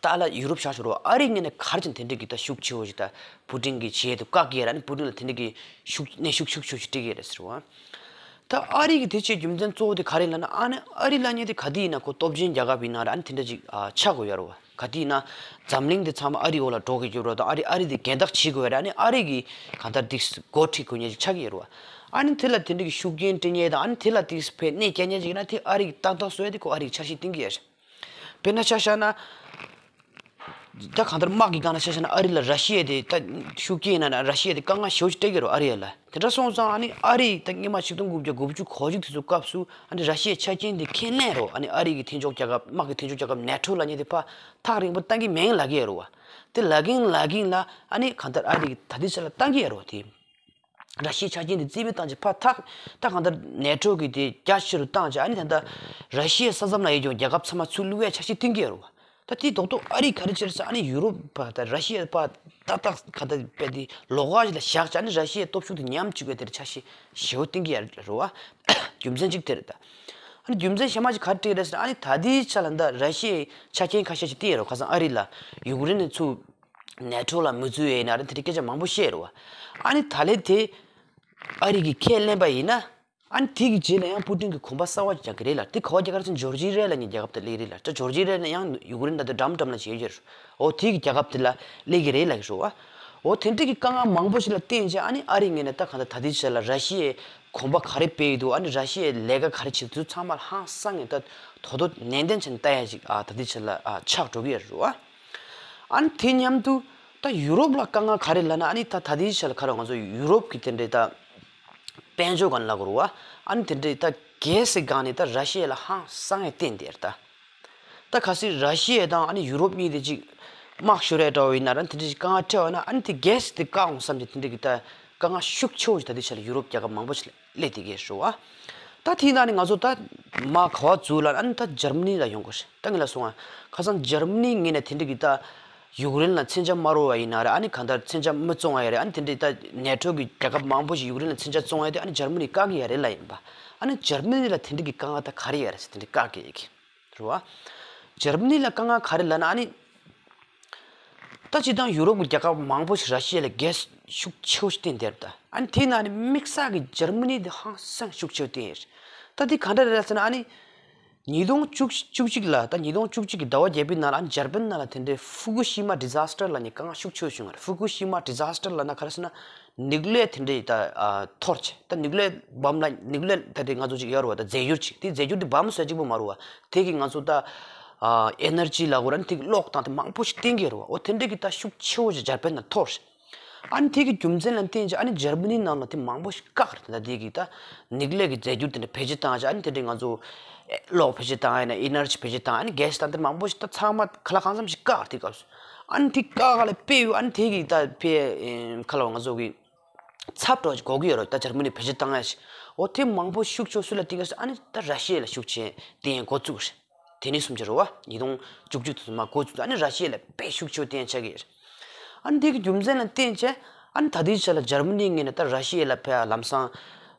ད་ལ་ཡུ་རོབ་བཞག་ཆོག་རོགས། ཨ་རི་ངོས་ནས་ག་རེ་བྱས་ནས་དེ་འདྲ་གི་ད་ཤུགས་ཆེ་བོ་ཞིག་ད་པུ་ཏིན་གྱི་བྱེད་དུ་བཀག་གི་ཡ་ར་ཨ་ནི་པུ་ཏིན་ལ་དེ་འདྲ་གི་ཤུགས་གནོན་ཤུགས་ཤུགས་ཆེ་བོ་ཞིག་སྤྲད་ཀྱི་ཡ་རེད་ཟེར་བ། ད་ཨ་རི་གི་དེ་བྱེད་རྒྱུ་མཚན་གཙོ་བོ་དེ་ག་རེ་ལབ་ན་ཨ་ནི་ཨ་རི་ལབ་མཁན་དེ་ག་དུས་ཡིན་ན་ཁོ་སྟོབས་ཆེན་རྒྱལ་ཁབ་ཡིན་ན་ར་ཨ་ནི་དེ་འདྲ་ཅིག་ཨ་ཆགས་དགོས་ཡ་རེད་བ། ག་དུས་ཡིན་ན་འཛམ་གླིང་དེ་ཚང་མ་ཨ་རིའི་འོག་ལ་འགྲོ་གི་ཡོད་རེད་དང་ཨ་རི་ཨ་རི་དེ་རྒན་བདག་བྱེད་དགོས་ཡ་རེད། ཨ་ནི་ཨ་རི་གི་གང་ལྟར་དེ་འགོ་ཁྲིད་དགོས་མཁན་ཅིག་ཆགས་ཀྱི་ཡོད་རེད་བ། ཨ་ནི་དེ་ལ་དེ་འདྲ་གི་ཤུགས་རྐྱེན་སྤྲད་མཁན་དང་ཨ་ནི་དེ་ལ་དེ་ཕར་གནོད་སྐྱེལ་མཁན་ཅིག་ཡིན་ན་དེ་ཨ་རི་གི་ཏག་ཏག་བཟོ་ཡ་དེ་ཁོ་ཨ་རི་གི་འཆར་གཞི་བཏིང་གི་ཡ་རེད། དཔེར་ན་ཆ་བཞག་ན། ད་གང་ལྟར་དམག་གི་སྒང་ལ་ཆ་བཞག་ན་ཨ་རི་ལ་ར་ཤི་ཡ་དེ་ད་ཤུགས་རྐྱེན་ཡིན་ན་ར་ཤི་ཡ་དེ་དཀའ་ངལ་ཞེ་པོ་ཅིག་སྤྲད་ཀྱི་རེད་ཨ་རི་ཡ་ལ། དེ་འདྲ་སོང་ཙང་ཨ་ནི་ཨ་རི་ད་སྔོན་མ་ཆིག་སྟོང་དགུ་བརྒྱ་དགུ་བཅུ་གོ་གཅིག་དེ་ཚོ་སྐབས་སུ་ཨ་ནི་ར་ཤི་ཡའི་ཆ་རྐྱེན་དེ་ཁས་ལེན་རོགས། ཨ་ནི་ཨ་རི་གི་མཐུན་ཕྱོགས་རྒྱལ་ཁབ་དམག་གི་མཐུན་ཕྱོགས་རྒྱལ་ཁབ་ནེ་ཊོ་ལབ་མཁན་དེ་ཕར་ཐག་རིང་པོ་བཏང་གི་མིན་ལབ་ཀྱི་ཡོད་རེད་བ། དེ་ལབ་གིན་ལབ་གིན་ལ་ཨ་ནི་གང་ལྟར་ཨ་རི་གི་ད་ལྟའི་ཆ་ལ་བཏང་གི་ཡོད་རེད་བ་དེ། ར་ཤི་ཡའི་ཆ་རྐྱེན་དེ་རྩིས་མེད་བཏང་བྱས་ཕར་ཐག་ད་གང་ལྟར་ནེ་ཊོ་གི་དེ་རྒྱ་ཆེ་རུ་བཏང་བྱས་ཨ་ནི་ད་ལྟ་ར་ཤི་ཡའི་ས་མཚམས་ན་ཡོད་ཀྱང་རྒྱལ་ཁབ་ཚང་མ་ཚུར་བླུག་ཡའི་འཆར་གཞི་བཏིང་གི་ཡོད་རེད་བ། ད་དེའི་རྡོག་རྡོག་ཨ་རི་ག་རེ་བྱས་ཟེར་ཨ་ནི་ཡུ་རོབ་པ་དང་ར་ཤི་ཡ་པ་ཏག་ཏག་ག་ད་དཔེ་དེ་ལོགས་ཀ་ཞིག་ལ་བཞག་བྱས་ཨ་ནི་ར་ཤི་ཡའི་སྟོབས་ཤུགས་དེ་ཉམས་བཅུག་པའི་དེར་འཆར་གཞི་ཞེ་པོ་བཏིང་གི་ཡོད་རེད་བ། རྒྱུ་མཚན་གཅིག་དེ་རེད་ད། ཨ་ནི་རྒྱུ་མཚན་གཞན་མ་ཞིག་ག་རེ་སྤྲད་རེད་ཟེར་ན་ཨ་ནི་ད་ལྟའི་ཆ་ལ་ད་ར་ཤི་ཡའི་ཆ་རྐྱེན་ཁ་ཤས་ཤིག་བཏིང་ཡོད་རེད་བ། ཁ་སང་ཨ་རི་ལ་ཡུཀ་རེན་ནས་ཚུར་ནེ་ཊོ་ལ་མི་འཛུལ་ཡས་ཡིན་ན་རེད་དེ་འདྲའི་སྐད་ཆ་མང་པོ་བཤད་རེད་བ། ཨ་ནི་ད་ལན་དེ་ཨ་རི་གིས་ཁས་ལེན་པ་ཡིན་ན་ཨ་ནི་དེ་གི་རྗེས་ལ་ཡང་པུ་ཏིན་གྱིས་གོམ་པ་གསར་བ་ཞིག་རྒྱག་གི་རེད་ལ། དེ་ག་པར་རྒྱག་ག་རེད་ཟེར་ན་ཇོར་ཇི་རི་ཡ་ལབ་མཁན་རྒྱལ་ཁབ་དེ་སླེབས་རེད་ལ། ད་ཇོར་ཇི་རི་ཡ་ནས་ཡང་ཡུཀ་རེན་ད་ལྟ་འགྲམ་འགྲམ་ལ་བྱེད་ཀྱི་རེད། འོ་དེ་གི་རྒྱལ་ཁབ་དེ་ལ་སླེབས་ཀྱི་རེད་ལབ་ཀྱི་རེད་བ། འོ་དེ་འདྲ་གི་དཀའ་ངལ་མང་པོ་ཞིག་ལ་བརྟེན་བྱས་ཨ་ནི་ཨ་རི་ངོས་ནས་ད་གང་ལྟར་ད་ལྟའི་ཆ་ལ་ར་ཤི་ཡའི་གོམ་པ་ག་རེ་སྤོས་ཡོད་འདུག་ཨ་ནི་ར་ཤི་ཡའི་ལས་ཀ་ག་རེ་བྱེད་འདུག་ཚང་མ་ཧང་སང་ངེ་ད་དོ་དོ་ནན་ཏན་བྱས་ནས་ལྟ་ཡ་ཞིག་ཨ་ད་ལྟའི་ཆ་ལ་ཨ་ཆགས་འགྲོ་གི་ཡོད་རེད་བ། ཨ་ནི་དེ་མཉམ་དུ་ད་ཡུ་རོབ་ལ་དཀའ་ངལ་ག་རེ་ལབ་ན་ཨ་ནི་ད་ད་ལྟའི་ཆ་ལ་ག་རེ་ང་ཚོ་ཡུ་རོབ་ཀྱི་དེ་འདྲའི་ད་དཔལ་འབྱོར་སྒང་ལབ་དགོས་རེད་བ། ཨ་ནི་དེ་འདྲའི་ད་གལ་སྲིད་སྒང་ནས་ད་ར་ཤི་ཡ་ལ་ཧང་སང་ངེ་བརྟེན་བསྡད་རེད་ད། ད་གལ་སྲིད་ར་ཤི་ཡ་དང་ཨ་ནི་ཡུ་རོབ་གཉིས་དེ་གཅིག་དམག་ཤོར་ཡ་འདྲ་བོ་ཡིན་ན་ར་དེ་འདྲ་ཅིག་དཀའ་ངལ་འཕྲད་པ་ན་ཨ་ནི་དེ་གལ་སྲིད་དེ་བཀག་འོང་བསམ་གྱི་དེ་འདྲ་གི་ད་དཀའ་ངལ་ཤུགས་ཆེ་བོ་ཞིག་ད་ལྟའི་ཆ་ལ་ཡུ་རོབ་རྒྱལ་ཁབ་མང་པོ་ཞིག་སླེབས་བསྡད་ཀྱི་རེད་བ། ད་དེའི་ནང་ནས་ང་ཚོ་ད་མར་ག་པར་འཛུལ་ལབ་ན་ཨ་ནི་ད་འཇར་མ་ནི་ལ་ཡོང་དགོས་རེད། ད་ངས་ལབ་སོང་ང་ཁ་སང་འཇར་མ་ནི་ངོས་ནས་དེ་འདྲ་གི་ད་ཡུཀ་རེན་ལ་མཚོན་ཆ་མ་རག་པ་ཡིན་ན་ར་ཨ་ནི་གང་ལྟར་མཚོན་ཆ་མི་བཙོང་བ་ཡིན་རེད། ཨ་ནི་དེ་འདྲའི་ད་ནེ་ཊོ་གི་རྒྱལ་ཁབ་མང་པོ་ཞིག་ཡུཀ་རེན་ལ་མཚོན་ཆ་བཙོང་ཡ་དེ་ཨ་ནི་འཇར་མ་ནི་བཀག་གི་ཡ་རེད་ལབ་ཡིན་པ། ཨ་ནི་འཇར་མ་ནི་ལ་དེ་འདྲ་གི་དཀའ་ངལ་ད་ག་རེ་ཡོད་རེད་ཟེར་དེ་འདྲ་བཀག་གི་ཡོད་གི་རེད་བ། འཇར་མ་ནི་ལ་དཀའ་ངལ་ག་རེ་ལབ་ན་ཨ་ནི། ད་སྤྱིར་བཏང་ཡུ་རོབ་ཀྱི་རྒྱལ་ཁབ་མང་པོ་ཞིག་ར་ཤི་ཡ་ལ་རྒྱལ་ཤུགས་ཆེ་བོ་ཞིག་བརྟེན་བསྡད་རེད་ད། ཨ་ནི་དེའི་ནང་ནས་དམིགས་བསལ་གྱི་འཇར་མ་ནི་དེ་ཧང་སང་ཤུགས་ཆེ་བོ་བརྟེན་ཡོད་རེད། ད་དེ་ག་འདྲ་རེད་ཟེར་ན་ཨ་ནི། ཉིས་སྟོང་བཅུ་གཅིག་ལ་ད་ཉིས་སྟོང་བཅུ་གཅིག་གི་ཟླ་བ་བརྒྱད་པའི་ནང་ལ་ཨ་ནི་འཇར་པན་ནང་ལ་དེ་འདྲའི་ཧྥུ་ཀུ་ཤི་མ་ཌི་ཛ་སི་ཊར་ལབ་ནས་དཀའ་ངལ་ཤུགས་ཆེ་བོ་བྱུང་བ་རེད། ཧྥུ་ཀུ་ཤི་མ་ཌི་ཛ་སི་ཊར་ལབ་ན་ག་རེ་ཟེར་ན་ནིའུ་ཀི་ལེ་ཡར་དེ་འདྲའི་ད་ཨ་འཐོར་བྱས་ད་ནིའུ་ཀི་ལེ་ཡར་བམ་ལ་ནིའུ་ཀི་ལེ་ཡར་ད་དེ་ང་ཚོ་ཅིག་ཡོད་རེད་བ། ད་རྫས་འགྱུར་ཅིག་དེ་རྫས་འགྱུར་དེ་བམ་བཟོ་གཅིག་པོ་མ་རེད་བ། དེ་གིས་ང་ཚོ་ད་ཨ་ཨེ་ནར་ཇི་ལབ་དགོས་རེད། ཨ་ནི་དེ་གློག་དང་དེ་མང་པོ་ཞིག་བཏོན་གྱི་ཡོད་རེད་བ། འོ་དེ་འདྲ་གི་ད་ཤུགས་ཆེ་བོ་ཞིག་འཇར་པན་ནང་འཐོར། ཨ་ནི་དེ་གི་རྒྱུ་མཚན་ལ་བརྟེན་བྱས་ཨ་ནི་འཇར་མ་ནིའི་ནང་ལ་དེ་མང་པོ་ཞིག་བཀག་རེད། ད་དེ་གི་ད་ནིའུ་ཀི་ལེ་ཡར་གི་རྫས་འགྱུར་དེ་འདྲ་བེད་སྤྱོད་བཏང་བྱས་ཨ་ནི་དེ་འདྲ་ང་ཚོ་ཨེ་གློག་བེད་སྤྱོད་བཏང་ཡ་ཡིན་ན་ཨེ་ནར་ཇི་བེད་སྤྱོད་བཏང་ཨ་ནི་གེ་སི་དང་དེ་མང་པོ་ཞིག་ད་ཚང་མ་ག་ལ་གང་འཚམ་ཞིག་བཀག་རེད། དེ་སྐབས་སུ་ཨ་ནི་དེ་བཀག་ག་ལ་དཔེ་ཡོད། ཨ་ནི་དེ་གི་ད་དཔེ་ཨེམ་ག་ལ་བ་ང་ཚོ་གི་ཚབ་འགྲོ་ཞིག་དགོས་ཀྱི་ཡོད་རེད། ད་འཇར་མ་ནི་བེད་སྤྱོད་བཏང་ཡ་ཞིག་འོ་དེ་མང་པོ་ཤུགས་ཆེ་སུ་ལ་བརྟེན་ག་ཞིག་ཨ་ནི་ད་ར་ཤི་ཡ་ལ་ཤུགས་ཆེ་བརྟེན་འགོ་བཙུགས་རེད། དེ་ནས་སུམ་ཅུ་རེད་བ། ཉིས་སྟོང་བཅུ་གཅིག་དུ་མ་འགོ་བཙུགས་ཨ་ནི་ར་ཤི་ཡ་ལ་དཔེ་ཤུགས་ཆེ་བརྟེན་ཆགས་ཀྱི་རེད། ཨ་ནི་དེ་གི་རྒྱུ་མཚན་ལ་བརྟེན་བྱས་ཨ་ནི་ད་ལྟའི་ཆ་ལ་འཇར་མ་ནི་ངོས་ནས་ད་ར་ཤི་ཡ་ལ་ཕར་ལམ་སང་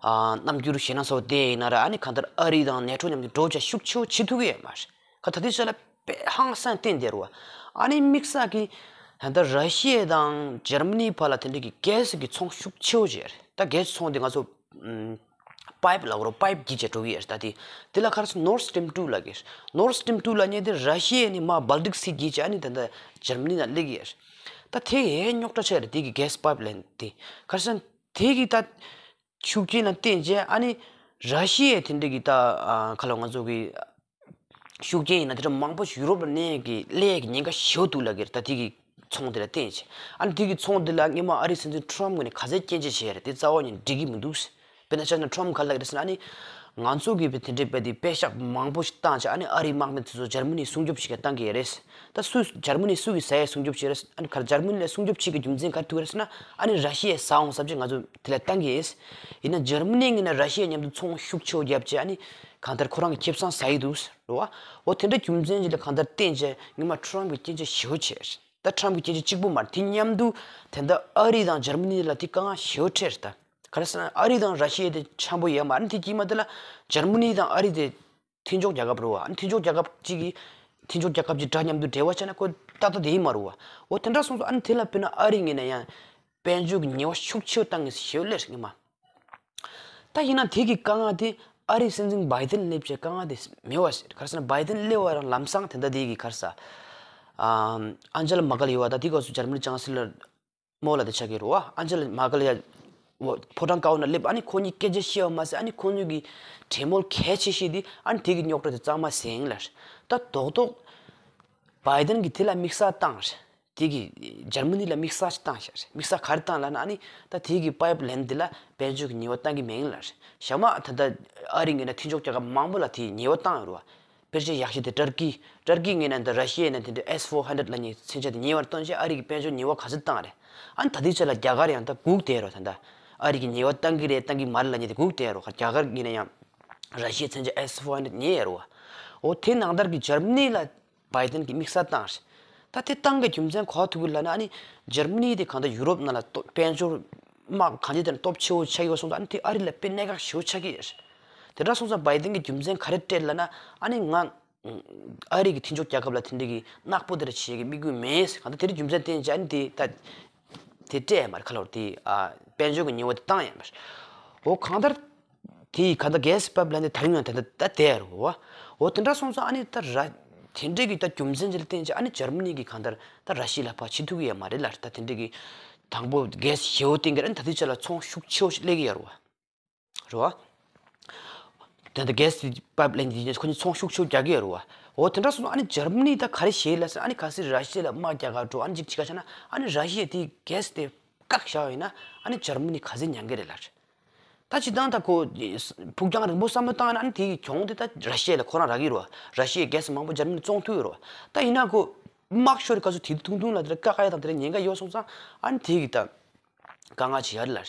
ཨ་རྣམ་འགྱུར་ཞེད་སྣང་ཚ་བོ་བསྟན་ཡིན་ན་ར་ཨ་ནི་གང་ལྟར་ཨ་རི་དང་ནེ་ཊོ་མཉམ་དུ་འགྲོ་བྱས་ཤུགས་ཆེ་བོ་བྱེད་ཐུབ་ཀྱི་ཡོད་མ་རེད། ཁ་ད་ལྟའི་ཆ་ལ་དཔེ་ཧང་སང་བརྟེན་བསྡད་རེད་བ། ཨ་ནི་དམིགས་བསལ་གྱི་ད་ལྟ་ར་ཤི་ཡ་དང་འཇར་མ་ནིའི་བར་ལ་དེ་འདྲ་གི་གེ་སི་གི་ཚོང་ཤུགས་ཆེ་བོ་བྱས་རེད། ད་གེ་སི་ཚོང་དེ་ང་ཚོ་ཨམ། པའིབ་ལབ་དགོས་རེད། པའིབ་བརྒྱུད་བྱས་འགྲོ་གི་ཡོད་རེད། ད་དེ་དེ་ལ་ག་རེ་ཟེར་ནོར་སི་ཊིམ་ཊུ་ལབ་ཀྱི་རེད། ནོར་སི་ཊིམ་ཊུ་ལབ་མཁན་དེ་ར་ཤི་ཡས་ནས་མར་སྦལ་ཏིག་སི་བརྒྱུད་བྱས་ཨ་ནི་ད་ལྟ་འཇར་མ་ནི་ནང་སླེབས་ཀྱི་ཡོད་རེད། ད་དེ་ཧེ་རྙོག་དྲ་ཆགས་རེད། དེ་གི་གེ་སི་པའིབ་ལའིན་དེ་ག་རེ་ཟེར་ན་དེ་གི་ད་ཤུགས་རྐྱེན་ལ་བརྟེན་བྱས་ཨ་ནི་ ར་ཤི་ཡའི་དེ་འདྲ་གི་ད་ཨ་ཁ་ལོ་ང་ཚོ་གི་ཤུགས་རྐྱེན་ཡིན་ན་དེ་འདྲ་མང་པོ་ཞིག་ཡུ་རོབ་ལ་གནས་ཀྱི་སླེབས་ཀྱི་ཉེན་ཁ་ཞེ་པོ་འདུག་ལབ་ཀྱི་རེད། ད་དེ་གི་ཚོང་དེ་ལ་བརྟེན་བྱས། ཨ་ནི་དེ་གི་ཚོང་དེ་ལ་སྔོན་མ་ཨ་རིའི་སྲིད་འཛིན་ཊམ་གྱིས་ནི་ག་ཚད་སྐྱོན་བརྗོད་བྱས་རེད། དེ་རྩ་བ་ནས་འགྲིག་གི་མི་འདུག་དཔེར་ན་ཆ་བཞག་ན་ཊམ་ག་ལབ་ཀྱི་རེད་ཟེར་ན། ཨ་ནི་ང་ཚོ་གིས་དེ་འདྲའི་དཔེ་དེ་དཔེ་ཤག་མང་པོ་ཞིག་བཏང་བྱས། ཨ་ནི་ཨ་རིའི་དམག་མི་དེ་ཚོ་འཇར་མ་ནིའི་སྲུང་སྐྱོབ་བྱེད་ག་བཏང་གི་རེད། ད་སུས་འཇར་མ་ནི་སུ་གིས་ཟ་ཡའི་སྲུང་སྐྱོབ་བྱེད་རེད། ཨ་ནི་ག་འཇར་མ་ནི་ལ་སྲུང་སྐྱོབ་བྱེད་ཀྱི་རྒྱུ་མཚན་ག་རེ་ཐུག་རེད་ཟེར་ན། ཨ་ནི་ར་ཤི་ཡས་ཟ་འོང་བསམ་བྱས་ང་ཚོ་དེ་ལ་བཏང་གི་ཡིན། ཡིན་ན་འཇར་མ་ནི་ངོས་ནས་ར་ཤི་ཡ་མཉམ་དུ་ཚོང་ཤུགས་ཆེ་བོ་བརྒྱབ་བྱས། ཨ་ནི་གང་ལྟར་ཁོ་རང་གི་ཁེ་བཟང་ཟ་ཡི་འདུག་རེད་བ། འོ་དེ་འདྲ་རྒྱུ་མཚན་ཅིག་ལ་གང་ལྟར་བརྟེན་བྱས་སྔོན་མ་ཊམ་གྱིས་སྐྱོན་བརྗོད་ཞེ་པོ་བྱས། ད་ཊམ་གྱིས་སྐྱོན་བརྗོད་གཅིག་པུ་མ་རེད། དེ་མཉམ་དུ་དེ་འདྲ་ཨ་རི་དང་འཇར་མ་ནི་ལ་དེ་དཀའ་ངལ་ཞེ་པོ་འཕྲད་རེད། ད་ག་རེ་ཟེར་ན་ཨ་རི་དང་ར་ཤི་ཡ་དེ་འཆམ་པོ་ཡོད་མ་རེད། དེ་དཀྱིལ་མ་དེ་ལ་འཇར་མ་ནི་དང་ཨ་རི་དེ་མཐུན་ཕྱོགས་རྒྱལ་ཁབ་རེད་བ། ཨ་ནི་མཐུན་ཕྱོགས་རྒྱལ་ཁབ་གཅིག་གིས་མཐུན་ཕྱོགས་རྒྱལ་ཁབ་ཀྱི་དགྲ་མཉམ་དུ་འབྲེལ་བ་བྱས་ན་ཁོ་ཏག་ཏག་དེ་ཡིན་མ་རེད་བ། འོ་དེ་འདྲ་སོང་ཙང་ཨ་ནི་དེ་ལ་དཔེར་ན་ཨ་རི་ངོས་ནས་ཡང་དཔལ་འབྱོར་གྱི་ཉེས་པ་ཤུགས་ཆེ་བོ་བཏང་གི་ཞེ་པོ་སླེབས་རེད་སྔོན་མ། ད་ཡིན་ན་དེ་གི་དཀའ་ངལ་དེ་ཨ་རིའི་སྲིད་འཛིན་བྷའི་ཏན་སླེབས་བྱས་དཀའ་ངལ་དེ་མེད་པ་ཞིག་རེད། ག་རེ་ཟེར་ན་བྷའི་ཏན་སླེབས་པ་རང་ལམ་སང་དེ་འདྲ་དེ་གི་ག་རེ་ཟེར། ཨ་ཨན་ཇེ་ལ་མར་ཀེལ་ཡོད་བ། ད་དེ་སྐབས་སུ་འཇར་མ་ནི་ཅང་སི་ལར་མོ་ལ་དེ་ཆགས་ཀྱི་རེད་བ། ཨན་ཇེ་ལ་མར་ཀེལ་ཡ་ཕོ་བྲང་དཀར་པོ་ནང་སླེབས། ཨ་ནི་ཁོ་གཉིས་སྐད་ཆ་བཤད་པ་མ་ཟད། ཨ་ནི་ཁོ་གཉིས་ཀྱི་གྲོས་མོལ་གལ་ཆེ་ཤོས་དེ་ཨ་ནི་དེ་གི་རྙོག་དྲ་དེ་གཙང་མ་ཟིན་ལ། ད་རྡོག་རྡོག་བྷའི་ཏན་གྱིས་དེ་ལ་དམིགས་བསལ་བཏང་རེད། དེ་གིས་འཇར་མ་ནི་ལ་དམིགས་བསལ་ཞིག་བཏང་ཤག་དམིགས་བསལ་ག་རེ་བཏང་ལབ་ན། ཨ་ནི་ད་དེ་གི་པའིབ་ལེན་དེ་ལ་དཔལ་འབྱོར་གྱི་ཉེས་པ་བཏང་གི་མེད་ལ། ཞག་མ་ད་ལྟ་ཨ་རི་ངོས་ནས་མཐུན་ཕྱོགས་རྒྱལ་ཁབ་མང་པོ་ལ་དེ་ཉེས་པ་བཏང་ཡོད་རེད་བ། དཔེར་བརྗོད་ཡག་ཤོས་དེ་ཏུར་ཀི། ཏུར་ཀི་ངོས་ནས་ད་ར་ཤི་ཡ་ནས་དེ་འདྲའི་ཨེས་ཕོར་ཧན་ཌེཌ་ལབ་མཁན་མཚོན་ཆ་དེ་ཉེ་བར་བཏོན་བྱས་ཨ་རི་གི་དཔལ་འབྱོར་ཉེས་པ་ག་ཚོད་བཏང་རེད། ཨ་ནི་ད་ལྟའི་ཆ་ལ་རྒྱ་གར་ཡང་ད་སྒུག་བསྡད་རེད་བ། ད་ལྟ་ཨ་རི་གིས་ཉེས་པ་བཏང་གི་རེད་བཏང་གི་མ་རེད་ལབ་མཁན་དེ་སྒུག་བསྡད་རེད་བ། རྒྱ་གར་ངོས་ནས་ཡང་ར་ཤི་ཡའི་མཚོན་ཆ་ཨེས་ཕོར་ཧན་ཌེཌ་ཉོས་ཡོད་རེད་བ། འོ་དེ་ནང་ལྟར་གྱི་འཇར་མ་ནི་ལ་བྷའི་ཏན་གྱིས་དམིགས་བསལ་བཏང་རེད། ད་དེ་བཏང་གི་རྒྱུ་མཚན་ག་པར་ཐུག་གི་ལབ་ན། ཨ་ནི་འཇར་མ་ནི་དེ་གང་ལྟར་ཡུ་རོབ་ནང་ལ་སྟོབས་དཔལ་འབྱོར་དམག་གང་ཅིའི་ཐད་ནས་སྟོབས་ཆེ་བོ་ཆགས་ཡོད་སོང་ཙང་། ཨ་ནི་དེ་ཨ་རི་ལ་དཔེ་གནད་འགག་ཞེ་པོ་ཆགས་ཀྱི་ཡོད་རེད། དེ་འདྲ་སོང་ཙང་བྷའི་ཏན་གྱིས་རྒྱུ་མཚན་ག་རེ་སྤྲད་ལབ་ན། ཨ་ནི་ང་ཨ་རི་གི་མཐུན་ཕྱོགས་རྒྱལ་ཁབ་ལ་དེ་འདྲ་གི་ནག་པོ་དེ་འདྲ་བྱེད་ཀྱི་དམིགས་ཡུལ་མེད། གང་ལྟར་དེ་འདྲའི་རྒྱུ་མཚན་བསྟན་བྱས་ཨ་ནི་དེ་ད་དེ་སྤྲད་ཡ་མ་རེད། ཁ་ལོར་དེ་ཨ་དཔལ་འབྱོར་གྱི་ཉེས་པ་དེ་བཏང་ཡ་མ་རེད། འོ་གང་ལྟར་དེ་ག་ད་གྷེ་སི་པའིབ་ལེན་དེ་ད་རུང་ཡང་དེ་འདྲ་ད་བསྡད་ཡོད་རེད་བ། འོ་དེ་འདྲ་སོང་ཙང་ཨ་ནི་ད་ར་དེ་འདྲའི་གི་ད་རྒྱུ་མཚན་ཅིག་ལ་བརྟེན་བྱས་ཨ་ནི་འཇར་མ་ནི་གིས་གང་ལྟར་ད་ར་ཤི་ཡ་ལ་ཕར་ཕྱིན་ཐུབ་ཀྱི་ཡོད་མ་རེད་ལ། ད་དེ་འདྲའི་གི་དང་པོ་གྷེ་སི་ཞེ་པོ་བཏིང་གི་རེད། ཨ་ནི་ད་ལྟའི་ཆ་ལ་ཚོང་ཤུགས་ཆེ་བོ་ཞིག་སླེབས་ཀྱི་ཡོད་རེད་བ། རེད་བ། དེ་འདྲ་གྷེ་སི་པའིབ་ལེན་དེ་ཁོ་གཉིས་ཚོང་ཤུགས་ཆེ་བོ་རྒྱག་གི་ཡོད་རེད་བ། འོ་དེ་འདྲ་སོང་ཙང་ཨ་ནི་འཇར་མ་ནི་ད་ག་རེ་བྱེད་ལབ་ཟེར། ཨ་ནི་གལ་སྲིད་ར་ཤི་ཡ་ལ་དམག་རྒྱག་ག་འགྲོ། ཨ་ནི་ཅིག་བྱེད་ག་བྱས་ན་ཨ་ནི་ར་ཤི་ཡ་དེ་གྷེ་སི་དེ་བཀག་བཞག་པ་ཡིན་ན་ཨ་ནི་འཇར་མ་ནི་ག་ཚོད་མྱང་གི་རེད་ལབ། ད་སྤྱིར་བཏང་ད་ཁོ་ཕུགས་རྒྱང་རིང་པོ་བསམ་བློ་བཏང་ན་ཨ་ནི་དེ་གི་གྱོང་དེ་ད་ར་ཤི་ཡ་ལ་ཁོ་རང་རག་གི་རེད་བ། ར་ཤི་ཡའི་གྷེ་སི་མང་པོ་འཇར་མ་ནི་བཙོང་ཐུབ་ཡོད་རེད་བ། ད་ཡིན་ན་ཁོ་དམག་ཤོར་ག་ཚོད་དེ་ཐུང་ཐུང་ལ་དེ་འདྲ་བཀག་ཡ་དང་དེ་འདྲ་ཉེན་ཁ་ཡོད་སོང་ཙང་ཨ་ནི་དེ་གི་ད་དཀའ་ངལ་ཅིག་ཡོད་རེད་ལབ།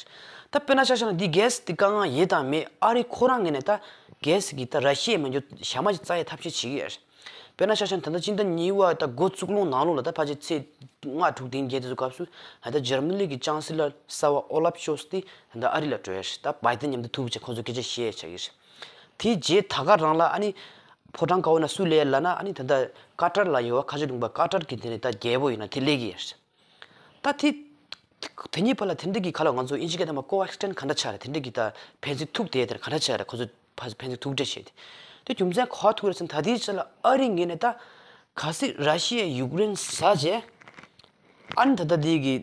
ད་དཔེར་ན་ཆ་བཞག་ན་འདི་གྷེ་སི་འདི་དཀའ་ངལ་ཡོད་དང་མེད་ཨ་རི་ཁོ་རང་ངོས་ནས་ད་གྷེ་སི་གི་ད་ར་ཤི་ཡ་མ་འཇོག་ཞག་མ་ཅིག་བཙལ་ཡ་ཐབས་ཤེས་བྱེད་ཀྱི་ཡོད་རེད། དཔེར་ན་ཆ་བཞག་ན་ད་ལྟ་སྤྱི་ཟླ་གཉིས་པ་ད་འགོ་བཙུགས་ལོང་ནང་ལོགས་ལ་ད་ཕལ་ཆེར་ཚེས་ལྔ་དྲུག་དེ་འགྱེལ་དུས་སྐབས་སུ་ད་ལྟ་འཇར་མ་ནི་གི་ཅང་སི་ལར་གསར་པ་ཨོ་ལབ་ཤོལ་ཚི་དེ་ད་ལྟ་ཨ་རི་ལ་འགྲོ་ཡ་རེད། ད་བྷའི་ཏན་མཉམ་དུ་ཐུག་བྱས་ཁོ་ཚོ་སྐད་ཆ་བཤད་ཡ་ཆགས་ཀྱི་རེད། དེའི་རྗེས་ད་ག་རང་ལ་ཨ་ནི་ཕོ་བྲང་དཀར་པོ་ནང་སུ་སླེབས་ལབ་ན་ཨ་ནི་ད་ལྟ་ཀ་ཏར་ལ་ཡོད་པ་ཁ་ཆེ་ལུང་པ་ཀ་ཏར་གི་དེ་ནས་ད་རྒྱལ་པོ་ཡིན་ན་དེ་སླེབས་ཀྱི་རེད། ད་དེ་དེ་གཉིས་བར་ལ་དེ་འདྲ་གི་ག་ལ་ང་ཚོ་ཨིན་ཇི་སྐད་ཐ་མ་ཀོ་ཨེག་སི་ཅེན་ག་འདྲ་ཆགས་རེད། དེ་འདྲ་གི་ད་ཕན་ཚུན་ཐུག་བསྡད་དེ་ག་འདྲ་ཆགས་རེད། ཁོ་ཚོ་ཕ་ཕན་ཚུན་ཐུག་འཕྲད་བྱས་ཏེ། དེ་རྒྱུ་མཚན་ག་པར་ཐུག་རེད་ཟེར་ན་ད་ལྟའི་ཆ་ལ་ཨ་རི་ངོས་ནས་ད་གལ་སྲིད་ར་ཤི་ཡས་ཡུཀ་རེན་ཟ་བྱས། ཨ་ནི་ད་ལྟ་དེ་གི་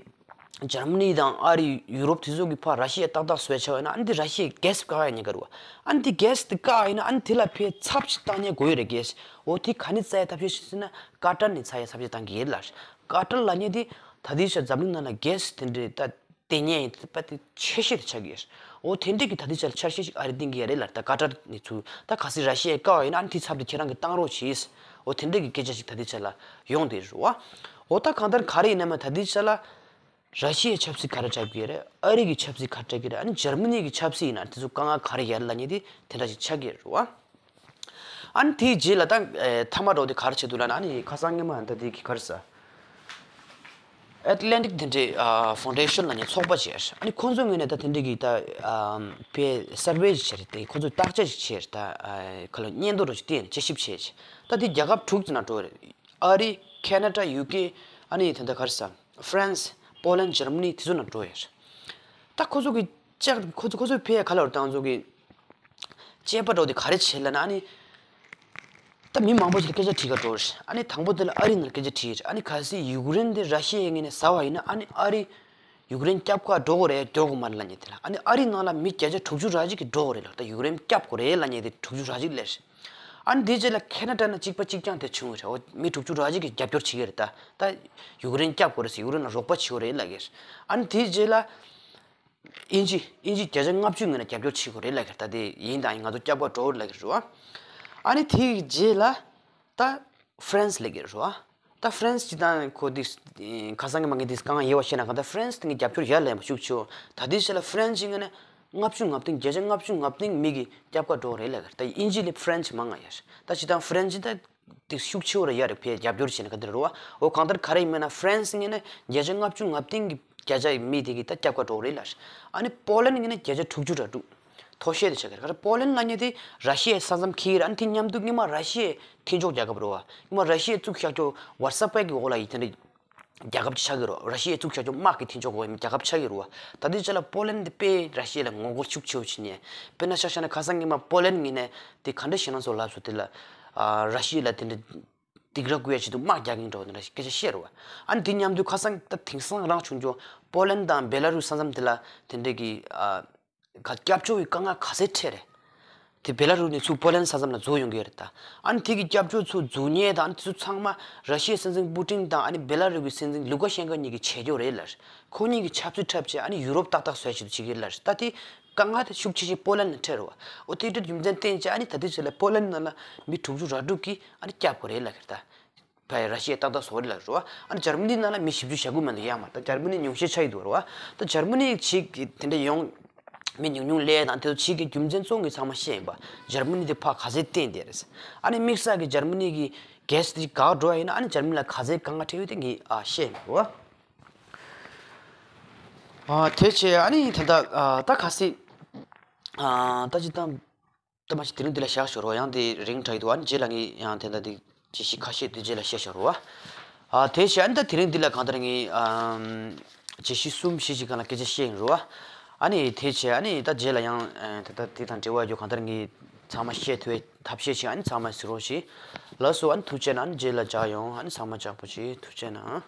འཇར་མ་ནི་དང་ཨ་རི་ཡུ་རོབ་དེ་ཚོ་གི་ཕར་ར་ཤི་ཡ་ཏག་ཏག་བཟོས་ཆགས་ཡོད་ན་ཨ་ནི་དེ་ར་ཤི་ཡས་གྷེ་སི་བཀག་ཡ་ཉེན་ཁ་རེད་བ། ཨ་ནི་དེ་གྷེ་སི་དེ་བཀག་ཡིན་ན་ཨ་ནི་དེ་ལ་ཕར་ཚབ་ཅིག་བཏང་ཉེན་དགོས་ཡོད་རེད་གྷེ་སི། འོ་དེ་ག་ནས་བཙལ་ཡ་ཐབས་ཤེས་ཟེར་ན་ཀ་ཏར་ནས་བཙལ་ཡ་ཐབས་ཤེས་བཏང་གི་ཡོད་ལ། ཀ་ཏར་ལབ་མཁན་དེ་ད་ལྟའི་ཆར་འཛམ་གླིང་ནང་ལ་གྷེ་སི་དེ་འདྲའི་ད་ལྟེ་གནས་ཡིན་པ་དེ་ཆེ་ཤོས་དེ་ཆགས་ཀྱི་ཡོད། འོ་དེ་འདྲའི་གི་ད་ལྟའི་ཆར་འཆར་གཞི་ཞིག་ཨ་རི་བཏིང་གི་ཡོད་རེད་ལ། ད་ཀ་ཏར་ནས་ཚུར་ད་གལ་སྲིད་ར་ཤི་ཡས་བཀག་པ་ཡིན་ན་ཨ་ནི་དེའི་ཚབ་དེ་ཁྱེད་རང་གིས་བཏང་རོགས་གྱིས། འོ་དེ་འདྲའི་གི་སྐད་ཆ་ཞིག་ད་ལྟའི་ཆར་ལ་ཡོང་བསྡད་རེད་བ། འོ་ད་གང་ལྟར་ག་རེ་ཡིན་ན་མ་ད་ལྟའི་ཆར་ལ་ར་ཤི་ཡའི་ཆབ་སྲིད་ག་རེ་ཆགས་ཀྱི་རེད། ཨ་རི་གི་ཆབ་སྲིད་ག་རེ་ཆགས་ཀྱི་རེད། ཨ་ནི་འཇར་མ་ནི་གི་ཆབ་སྲིད་ཡིན་ན་དེ་ཚོ་དཀའ་ངལ་ག་རེ་ཡོད་ལབ་མཁན་དེ་དེ་འདྲ་ཞིག་ཆགས་ཀྱི་རེད་བ། ཨ་ནི་དེའི་རྗེས་ལ་ད་ཨེ་མཐའ་མ་འགྲོ་དེ་ག་རེ་བྱེད་འདུག་ལབ་ན། ཨ་ནི་ཁ་སང་སྔོན་མ་ད་དེ་གི་ག་རེ་ཟ། ཨེ་ཊ་ལན་ཊིག་དེ་འདྲའི་ཨ་ཕའུན་ཌེ་ཤན་ལབ་མཁན་ཚོགས་པ་ཅིག་ཨ་ནི་ཁོང་ཚོའི་ངོས་ནས་ད་དེ་འདྲའི་གི་ད་ཨ་དཔེ་སར་ཝེ་ཅིག་བྱས་རེད། དེ་ཁོང་ཚོས་བརྟག་དཔྱད་ཅིག་བྱས་རེད། ད་ཨ་ཁ་ལོ་སྙན་ཐོ་རུ་ཅིག་བཏིང་ནས་དཔྱད་ཞིབ་བྱས་ཅིག་ད་དེ་རྒྱལ་ཁབ་དྲུག་ཅིག་ནང་འགྲོ་རེད། ཨ་རི། ཁེ་ན་ཌ། ཡུ་ཀེ། ཨ་ནི་ད་ལྟ་ག་རེ་ཟ། ཧྥ་རན་སི། པོ་ལན། འཇར་མ་ནི་དེ་ཚོ་ནང་འགྲོ་ཡོད་རེད། ད་ཁོ་ཚོ་གི་ཅེག་ཁོ་ཚོ་ཁོ་ཚོའི་ཕེ་ཁ་ལོར་བཏང་ཚོ་གི་དཔྱད་པ་འགྲོ་དེ་ག་རེ་བྱེད་ལབ་ན། ཨ་ནི་ད་མི་མང་པོ་ཞིག་ལ་སྐད་ཆ་དྲིས་ག་འགྲོ་རེད། ཨ་ནི་དང་པོ་དེ་ལ་ཨ་རི་ནང་ལ་སྐད་ཆ་དྲིས་རེད། ཨ་ནི་གལ་སྲིད་ཡུཀ་རེན་དེ་ར་ཤི་ཡའི་ངོས་ནས་ཟ་བ་ཡིན་ན་ཨ་ནི་ཨ་རི་ ཡུཀ་རེན་སྐྱབས་ཁ་འགྲོ་དགོས་རེད། འགྲོ་དགོས་མ་རེད་ལབ་མཁན་དེ་ལ། ཨ་ནི་ཨ་རིའི་ནང་ལ་མི་བརྒྱ་ཆ་དྲུག་ཅུ་རེ་གཅིག་གིས་འགྲོ་དགོས་རེད་ལབ། ད་ཡུཀ་རེན་སྐྱབས་དགོས་རེད་ལབ་མཁན་དེ་དྲུག་ཅུ་རེ་གཅིག་སླེབས་རེད། ཨ་ནི་དེའི་རྗེས་ལ་ཁེ་ན་ཌ་ནང་གཅིག་པ་གཅིག་རྐྱང་དེ་བྱུང་བ་རེད། འོ་མི་དྲུག་ཅུ་རེ་གཅིག་གིས་རྒྱབ་སྐྱོར་བྱེད་ཀྱི་རེད། ད་ད་ཡུཀ་རེན་སྐྱབས་དགོས་རེད་ཟེར། ཡུཀ་རེན་ལ་རོགས་པ་བྱེད་དགོས་རེད་ལབ་ཀྱི་རེད། ཨ་ནི་དེའི་རྗེས་ལ་དབྱིན་ཇི་དབྱིན་ཇི་བརྒྱ་ཆ་ལྔ་བཅུ་ངོས་ནས་རྒྱབ་སྐྱོར་བྱེད་དགོས་རེད་ལབ་ཀྱི་རེད། ད་དེ་ཡིན་དང་ཡིན། ང་ཚོ་སྐྱབས་ཁ་འགྲོ་དགོས་རེད་ལབ་ཀྱི་རེད་བ། ཨ་ནི་དེའི་རྗེས་ལ་ད་ཧྥ་རན་སི་སླེབས་ཀྱི་རེད་བ། ད་ཧྥ་རན་སི་སྤྱིར་བཏང་ཁོ་དེ་ཁ་སང་གི་མ་ངས་དེ་གང་ཡོད་པ་བཤད་ན། གང་ལྟར་ཧྥ་རན་སི་དེ་ངས་རྒྱབ་སྐྱོར་ཡར་ལེན་པ་ཤུགས་ཆེ་བོ། ད་དེའི་ཆ་ལ་ཧྥ་རན་སི་ངོས་ནས་ལྔ་བཅུ་ང་བདུན། བརྒྱ་ཆ་ལྔ་བཅུ་ང་བདུན་མི་གིས་སྐྱབས་ཁ་འགྲོ་རེད་ལབ་ཀྱི་རེད། ད་དབྱིན་ཇི་ལས་ཧྥ་རན་སི་མང་ང་ཡར། ད་སྤྱིར་བཏང་ཧྥ་རན་སི་ད་དེ་ཤུགས་ཆེ་བོ་ར་ཡར་རེད། ཕར་རྒྱབ་སྐྱོར་བྱས་ན་ག་འདྲ་རེད་བ། འོ་གང་ལྟར་ག་རེ་ཡིན་མིན་ན་ཧྥ་རན་སི་ངོས་ནས་བརྒྱ་ཆ་ལྔ་བཅུ་ང་བདུན་གི་བརྒྱ་ཆ་མི་དེ་གིས་ད་སྐྱབས་ཁ་འགྲོ་རེད་ལབ། ཨ་ནི་པོ་ལན་ངོས་ནས་བརྒྱ་ཆ་དྲུག་ཅུ་རེ་དྲུག་མཐོ་ཤོས་དེ་ཆགས་ཀྱི་རེད། ག་རེ་པོ་ལན་ལབ་མཁན་དེ་ར་ཤི་ཡའི་ས་མཚམས་འཁེལ་གྱི་རེད། ཨ་ནི་དེ་མཉམ་དུ་སྔོན་མ་ར་ཤི་ཡའི་མཐུན་ཕྱོགས་རྒྱལ་ཁབ་རེད་བ། སྔོན་མ་ར་ཤི་ཡས་བཙུགས་བཞག་རྒྱུ་ཝ་ཊི་སེབ་པའི་གི་འོག་ལ་ཡི་དེ་འདྲ་རྒྱལ་ཁབ་ཅིག་ཆགས་ཀྱི་རེད་བ། ར་ཤི་ཡས་བཙུགས་བཞག་རྒྱུ་དམག་གི་མཐུན་ཕྱོགས་འོག་རྒྱལ་ཁབ་ཆགས་ཀྱི་རེད་བ། ད་ལྟའི་ཆ་ལ་པོ་ལན་དེ་དཔེ་ར་ཤི་ཡ་ལ་ངོ་རྒོལ་ཤུགས་ཆེ་བོ་བྱེད་ནས། དཔེར་ན་ཆ་བཞག་ན་ཁ་སང་སྔོན་མ་པོ་ལན་ངོས་ནས་དེ་ག་འདྲ་ཞིག་གནང་སོང་ལབ་སོང་། དེ་ལ་ཨ་ར་ཤི་ཡ་ལ་དེ་འདྲ་སྡིགས་ར་བསྐུལ་ཡ་ཆེད་དུ་དམག་རྒྱག་གིན་འགྲོ་བ་དེ་འདྲ་སྐད་ཆ་བཤད་རེད་བ། ཨ་ནི་དེ་མཉམ་དུ་ཁ་སང་ད་དེང་སང་རང་བྱུང་རྒྱུ་པོ་ལན་དང་བེ་ལ་རུ་ས་མཚམས་དེ་ལ་དེ་འདྲ་གི་ཨ་ག་སྐྱབས་བཅོལ་བའི་དཀའ་ངལ་ག་ཚད་འཕྲད་རེད། དེ་བེ་ལ་རུ་ནས་ཚུར་པོ་ལན་ས་མཚམས་ལ་འཛུལ་ཡོང་གི་ཡོད་རེད་ད། ཨ་ནི་དེ་གི་སྐྱབས་བཅོལ་ཚུར་འཛུལ་མཁན་དང་། ཨ་ནི་དེ་ཚོ་ཚང་མ་ར་ཤི་ཡའི་སྲིད་འཛིན་པུ་ཏིན་དང་། ཨ་ནི་བེ་ལ་རུ་གི་སྲིད་འཛིན་ལུ་ཀ་ཤན་ཀོ་གཉིས་ཀྱི་བྱེད་སྐྱོང་རེད་ལབ། ཁོ་གཉིས་ཀྱི་ཆབ་སྲིད་འཁྲབ་བྱས། ཨ་ནི་ཡུ་རོབ་ཏག་ཏག་བཟོ་ཡ་ཆེད་དུ་བྱེད་ཀྱི་ཡོད་ལབ་རེད། ད་དེ་དཀའ་ངལ་དེ་ཤུགས་ཆེ་ཆེ་པོ་ལན་ལ་འཕྲད་རེད་བ། འོ་དེ་འདྲ་རྒྱུ་མཚན་བརྟེན་བྱས་ཨ་ནི་ད་ལྟའི་ཆ་ལ་པོ་ལན་ནང་ལ་མི་དྲུག་ཅུ་རེ་དྲུག་གིས་ཨ་ནི་སྐྱབས་དགོས་རེད་ལབ་ཀྱི་རེད་ད། ཕ་ཡི་ར་ཤི་ཡ་ཏག་ཏག་བཟོ་རེད་ལབ་རེད་བ། ཨ་ནི་འཇར་མ་ནི་ནང་ལ་མི་བཞི་བཅུ་ཞེ་དགུ་མ་གཏོགས་ཡོད་མ་རེད། ད་འཇར་མ་ནི་ཉུང་ཤས་ཆགས་ཀྱི་འདུག་རེད་བ། ད་འཇར་མ་ནི་ཞིག་གི་དེ་འདྲ་ཡོང་མི་ཉུང་ཉུང་སླེབས་དང་། དེ་ཚོ་ཞིག་གི་རྒྱུ་མཚན་གཙོ་བོ་ངས་ཚང་མ་བཤད་ཡིན་པ། འཇར་མ་ནི་དེ་ཕར་ག་ཚད་བརྟན་བསྡད་རེད། ཨ་ནི་དམིགས་བསལ་གྱི་འཇར་མ་ནི་གི་གྷེ་སི་དེ་འགག་འགྲོ་བ་ཡིན་ན། ཨ་ནི་འཇར་མ་ནི་ལ་ག་ཚད་དཀའ་ངལ་འཕྲད་ཡོད་དེ་ངས་ཨ་བཤད་ཡིན་པ། ཨ་དེ་བྱས་ཨ་ནི་ད་ལྟ་ཨ་ད་ག་ཚད་ཨ་ད་ཅི་ད། ད་མ་གཞི་དེ་རིང་འདི་ལ་བཞག་ཞོར་རོ། ཡང་དེ་རིང་དྲགས་འདུག་ཨ་ནི་རྗེས་ལ་ངས་ཡང་དེ་འདྲ་དེ་བརྗོད་གཞི་ཁ་ཤས་དེ་རྗེས་ལ་བཤད་ཞོར་རོ། ཨ་དེ་བྱས་ཨ་ནི་ད་དེ་རིང་འདི་ལ་གང་ལྟར་ངས་ཨམ་བརྗོད་གཞི་གསུམ་བཞི་ཞིག་སྒང་ལ་སྐད་ཆ་བཤད་ཡིན་རོ། ཨ་ནི་དེ་བྱས་ཨ་ནི་ད་རྗེས་ལ་ཡང་ཨ་དེ་ད་དེ་དང་འབྲེལ་བ་ཡོད་གང་ལྟར་ངས་ཚང་མ་བཤད་ཐུབ་པའི་ཐབས་ཤེས་བྱས། ཨ་ནི་ཚང་མ་གཟིགས་རོགས་བྱེད། ལགས་སོ། ཨ་ནི་ཐུགས་རྗེ་གནང་། ཨ་ནི་རྗེས་ལ་མཇལ་ཡོང་། ཨ་ནི་ཚང་མ་ཅག་པོ་བྱེད། ཐུགས་རྗེ་གནང་།